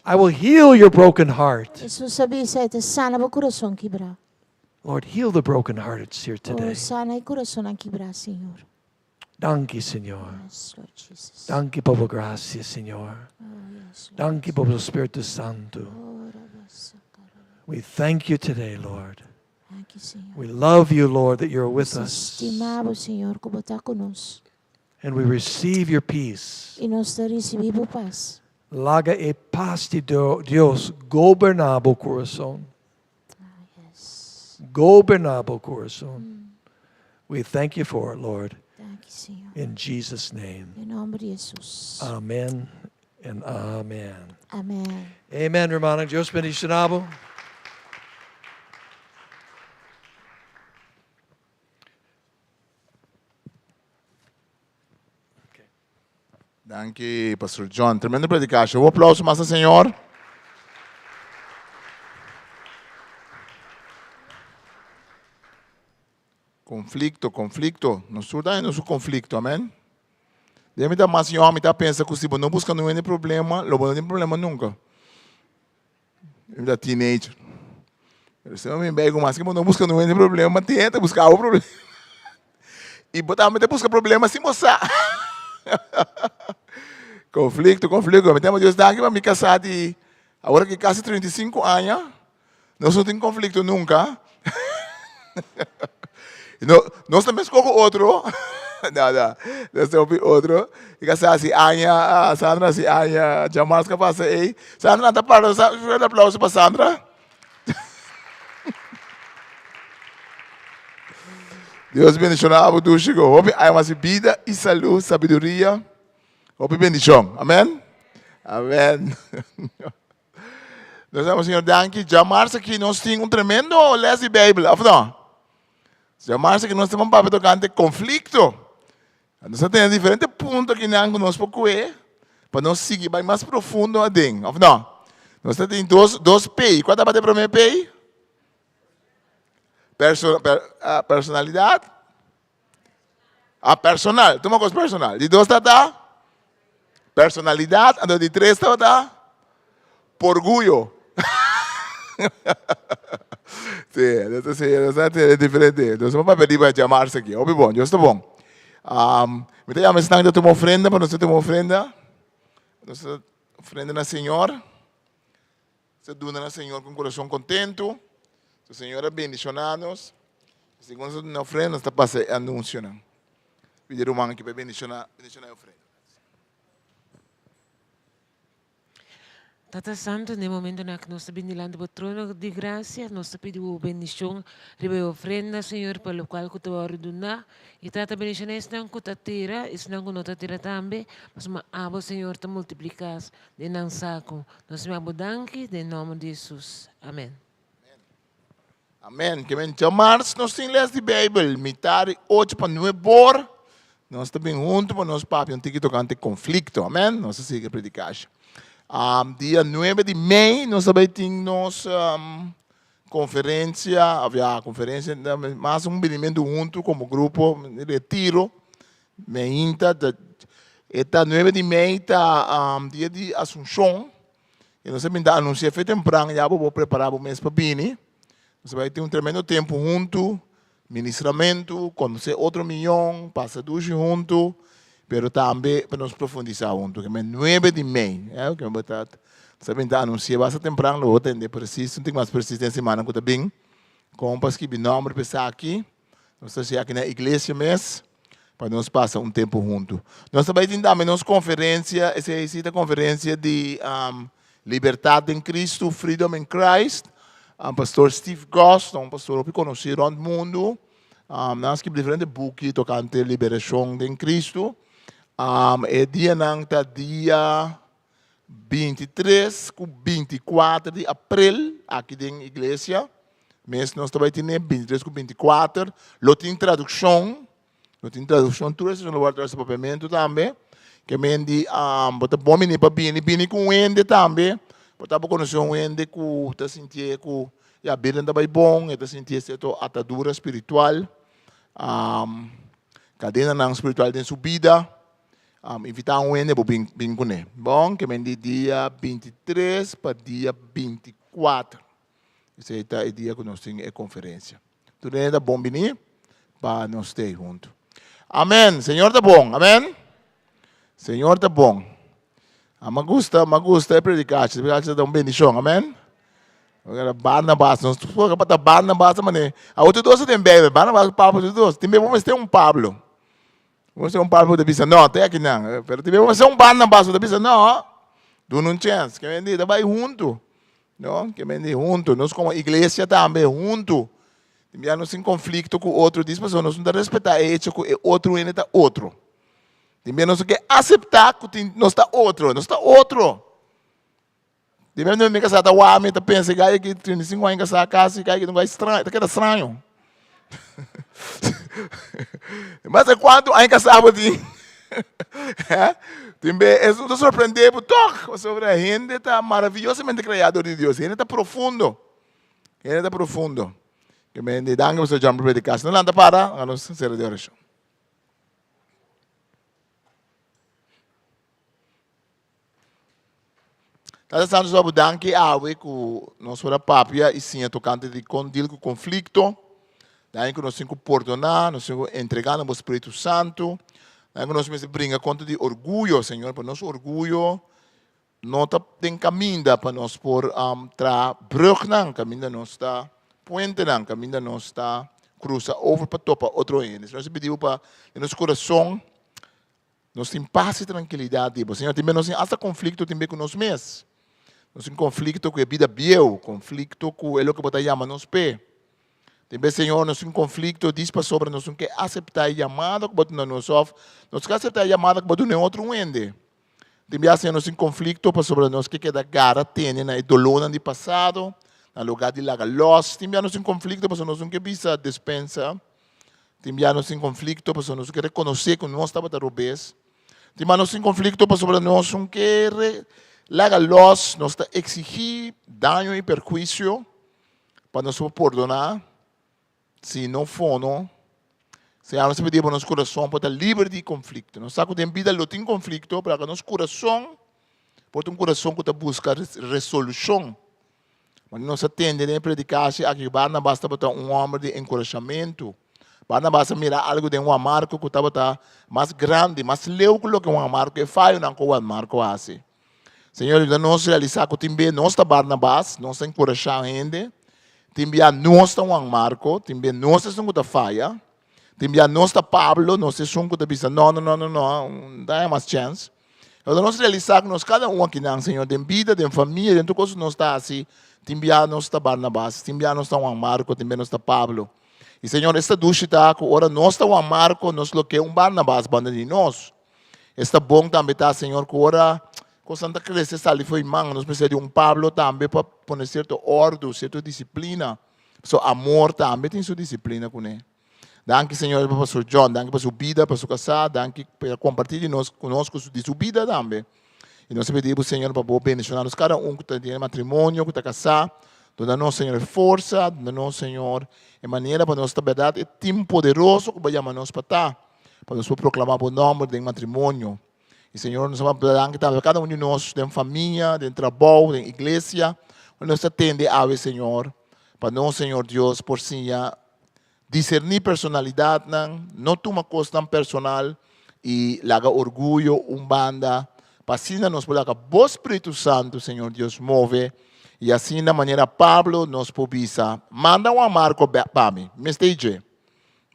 I will heal your broken heart. Hesus a bisa, E ta sana bo kurason kibrá. Lord, heal the brokenhearted here Oh, today. sana e kurasonnan kibrá, Señor. Danki, Señor. Yes, Lord Jesus. Danki pa bo gracia, Señor. Oh, yes, Lord. Danki pa bo Spiritu Santu. Oh, Rabasakara. We thank you today, Lord. Danki, Señor. We love you, Lord, that you're with us. Stima bo, Señor, ku bo ta ku nos. And we receive your peace. I nos ta risibí bo pas. Laga e pas di Dios goberná bo kurason. Ah, yes. Goberná bo kurason. We thank you for it, Lord. Danki, Señor. In Jesus' name. Den nòmber di Hesus. Amen and amen. Amen. Amen, rumannan. Dios bendishoná bo. Danki, Pastor John. Tremendo predikashi. Un aplauso mas na Señor. Konflikto, konflikto. Nos tur ta hende su konflikto, amen. Den mi ta mas yòn, mi ta pensa ku si bo no buska no hende problema, lo bo no tin problema nunka. Mi ta teenager. Pero si mi bei ku mas ke bo no buska no hende problema, tin hende ta buska bo problema. I bo tambe ta buska problema sin bo sa. Konflikto, konflikto. Mi ta yama Dios danki pa mi kasá di awor aki kasi 35 aña. Nos no tin konflikto nunka. No, nos ta meskos ku otro. No, no. Nos ta hopi otro. I ka sa hasi aña, Sandra hasi aña, djamars ka pasa ei. Sandra ta para, un aplauso pa Sandra. Dios bendiciona abo dushi go. Hopi aña mas di bida y salud, sabiduria. Hopi bendicion. Amen. Amen. Nos damos Señor danki. Djamars aki nos tin un tremendo les di Bijbel, of no? Djamars aki nos ta ban papia tocante conflicto. Nos ta tene diferente punto akinan ku nos por kue pa nos sigui bai mas profundo aden, of no? Nos ta tin dos, dos P. Kua tabata e promé P? Perso, per, ah, personalidad. Ah, personal. Tuma kos personal. Di dos tabata personalidad, anto di tres tabata porguyo. Sí, entonces sí, entonces tiene diferente. Entonces vamos a pedir para llamarse aquí. Hopi bon, Dios ta bon. Um, mi ta llama esnan ta tuma ofrenda, pa nos ta tuma ofrenda. Nos ta ofrenda na Señor. Se duna na Señor con corazón contento. So Señor a bendiciona nos. Segun nos ta duna ofrenda, nos ta pasa e anuncionan. Pidi ruman aki pa bendiciona, bendiciona e ofrenda. Tata Santu, na e momentonan aki nos ta bini dilanti bo trono di grasia, nos ta pidi bo bendishon riba e ofrenda, Señor, pa lokual ku ta wòrdu duná. I Tata, bendishoná esnan ku ta tira, esnan ku no ta tira tambe, pasobra abo, Señor, ta multipliká den nan saku. Nos mia bo danki den nòmber di Hesus. Amèn. Amèn. Ke men djamars nos tin lès di Beibel, mitar di ocho pa nuebor. Nos ta bin huntu pa nos papia un tiki tokante konflikto. Amèn. Nos ta sigui predikashi. Dia nuebe di mei nos ta bai tin nos konferensia, òf ya, konferensia mas un binimentu huntu komo grupo, retiro. Meinta, e ta nuebe di mei ta dia di Asunshon. I nos a bin ta anunsiá fe tempran ya bo por prepará bo mes pa bini. Nos a bai tin un tremendo tempu huntu, ministramentu, konosé otro mion, pasa dushi huntu. Pero tambe pa nos profundisá huntu. Ke men nuebe di mei, eh, ke men ta sa bin ta anunsiá basta tempran, lo bo tende presis, un tik mas presis den simannan ku ta bin. Kon pa skibi nòmber pa esaki. Nos ta hasi aki na iglesia mes pa nos pasa un tempu huntu. Nos ta bai tin tambe nos konferensia, esei si ta konferensia di Libertat den Kristu, Freedom in Christ. Pastor Steve Goss ta un pastor hopi konosí rònt mundu. Nan a skibi diferente buki tokante liberashon den Kristu. E dianan ta dia 23 ku 24 di aprel aki den iglesia. Mes nos ta bai tene 23 ku 24. Lo tin tradukshon. Lo tin tradukshon tur esei lo wòrdu tradusi papiamentu tambe. Ke men di bo ta bon bini pa bini. Bini ku un hende tambe. Bo ta konosé un hende ku ta sintié ku ya bida no ta bai bon, e ta sintié sierto atadura spiritual, kadenanan spiritual den su bida. Invitá un hende bo bin bin kuné. Bon, ke men di dia 23 pa dia 24. Esei ta e dia ku nos tin e konferensia. Tur hende ta bon bini pa nos stay huntu. Amen. Señor ta bon. Amen. Señor ta bon. A me gusta, me gusta e predicatie. E predicatie ta un bendicion. Amen. Barnabas, nos por pa ta Barnabas mane. A otro dos den Bijbel. Barnabas, Pablo, otro dos. Tin bes mester un Pablo. Mester un Pablo ta bisa no, te aki nan. Pero tin bes mester un Barnabas ta bisa no. Duna un chance. Ke men di, ta bai huntu. No, ke men di huntu. Nos komo iglesia tambe huntu. Tin bia nos tin konflikto ku otro dis pasobra nos no ta respetá e hecho ku e otro hende ta otro. Tin bia nos no ke aseptá ku tin nos ta otro. Nos ta otro. Tin bia mi kasá ta wak mi ta pensa e gai aki 35 aña kasá kasi gai aki ta un gai straño ta keda straño. Mas e kuantu aña kasá bo tin? Tin be esun ta sorprendé bo tòg, pasobra hende ta maraviyosamente kreá dor di Dios. Hende ta profundo. Hende ta profundo. Ke men di danki pastor John pa prediká. Si no lanta para, laga nos sera di orashon. Tata Santu nos ta danki awe ku nos por a papia i siña tokante di kon deal ku konflikto. Danki ku nos tin ku pordoná, nos tin ku entregá na bo Spiritu Santu. Danki ku nos mester bringa kontra di orguyo, Señor, pa nos orguyo no ta den kaminda pa nos por traha brùgnan kaminda nos ta puentenan kaminda nos ta krusa over pa topa otro hende. Señor, nos ta pidi bo pa den nos kurason Nos tin pas i trankilidat di bo. Señor, tin be nos tin asta konflikto tin be ku nos mes. Nos tin konflikto ku e bida bieu, konflikto ku e loke bo ta yama nos p'e. Tin be, Señor, nos tin konflikto dis pasobra nos no ke aseptá e yamada ku bo duna nos òf nos ke aseptá e yamada ku bo duna e otro hende. Tin bia, Señor, nos tin konflikto pasobra nos ke keda gara tene na e dolónan di pasado, na lugá di laga lòs. Tin bia nos tin konflikto pasobra nos no ke bisa despensa. Tin bia nos tin konflikto pasobra nos no ke rekonosé ku nos tabata robes. Tin bia nos tin konflikto pasobra nos no ke laga lòs, nos ta eksigí daño i perhuisio pa nos por pordoná. Si no fono, Señor, nos ta pidi pa nos kurason por ta liber di konflikto. Nos sa ku den bida lo tin konflikto, pero laga nos kurason por ta un kurason ku ta buska resolushon. Wanneer nos a tende den e predikashi aki ku Barnabas tabata un hòmber di enkurashamentu. Barnabas a mira algu den Juan Marko ku tabata mas grandi, mas leu ku loke Juan Marko, e fayonan ku Juan Marko a hasi. Señor, yuda nos realisá ku tin bia nos ta Barnabas, nos ta enkurashá hende, tin bia nos ta Juan Marko, tin bia nos ta esun ku ta faya, tin bia nos ta Pablo, nos ta esun ku ta bisa no, no, no, no, no, no ta haña mas chèns. Ora nos realisá ku nos kada un akinan, Señor, den bida, den famia, den tur kos ku nos ta hasi, tin bia nos ta Barnabas, tin bia nos ta Juan Marko, tin bia nos ta Pablo. I Señor, esta dushi ta ku ora nos ta Juan Marko, nos lo ke un Barnabas banda di nos. Esta bon tambe ta, Señor, ku ora kosnan ta krese sali for di man, nos mester di un Pablo tambe pa pone sierto òrdu, sierto disiplina. Pasobra amor tambe tin su disiplina kuné. Danki Señor pa Pastor John, danki pa su bida, pa su kasá, danki pa el kompartí di nos ku nos di su bida tambe. I nos ta pidi bo Señor pa bo bendishoná nos kada un ku ta den matrimonio, ku ta kasá, duna nos Señor e forsa, duna nos Señor e manera pa nos ta bèrdat e tim poderoso ku bo a yama nos pa ta, pa nos por proklamá bo nòmber den matrimonio. I Señor nos ta danki tambe pa kada un di nos den famia, den trabou, den iglesia, nos ta tende awe Señor, pa nos Señor Dios por siña Diserní personalidatnan, no tuma kosnan personal. I laga orguyo un banda, pa asina nos por laga bo Spiritu Santu, Señor Dios, move, i asina manera Pablo nos por bisa, Manda Juan Marko bek pa mi, mester i dje.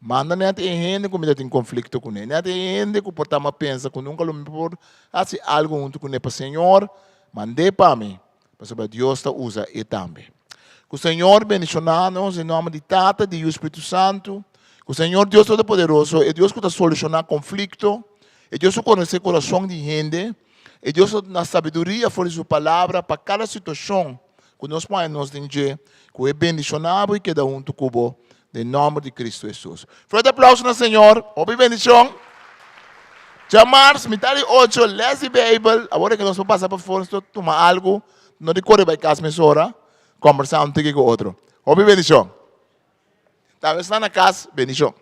Manda net e hende ku mi ta tin konflikto kuné, net e hende ku por ta mi a pensa ku nunka lo mi por hasi algu huntu kuné pa Señor, mand'é pa mi, pasobra Dios ta usa e tambe. Ku Señor bendishoná nos den nòmber di Tata, di Yu, Spiritu Santu. Ku Señor Dios Todopoderoso, e Dios ku ta solushoná konflikto, e Dios ku konosé kurason di hende, e Dios ku ta duna sabiduria for di su Palabra pa kada situashon ku nos por haña nos den dje, ku e bendishoná bo i keda huntu ku bo den nòmber di Kristu Hesus. Fuerte aplauso na Señor. Hopi bendishon. Djamars, mitad di ocho, les di Beibel. Awor ke nos por pasa pafor, nos ta tuma algu. No di kore bai kas mesora, kombersá un tiki ku otro. Hopi bendishon. Tambe esnan na kas, bendishon.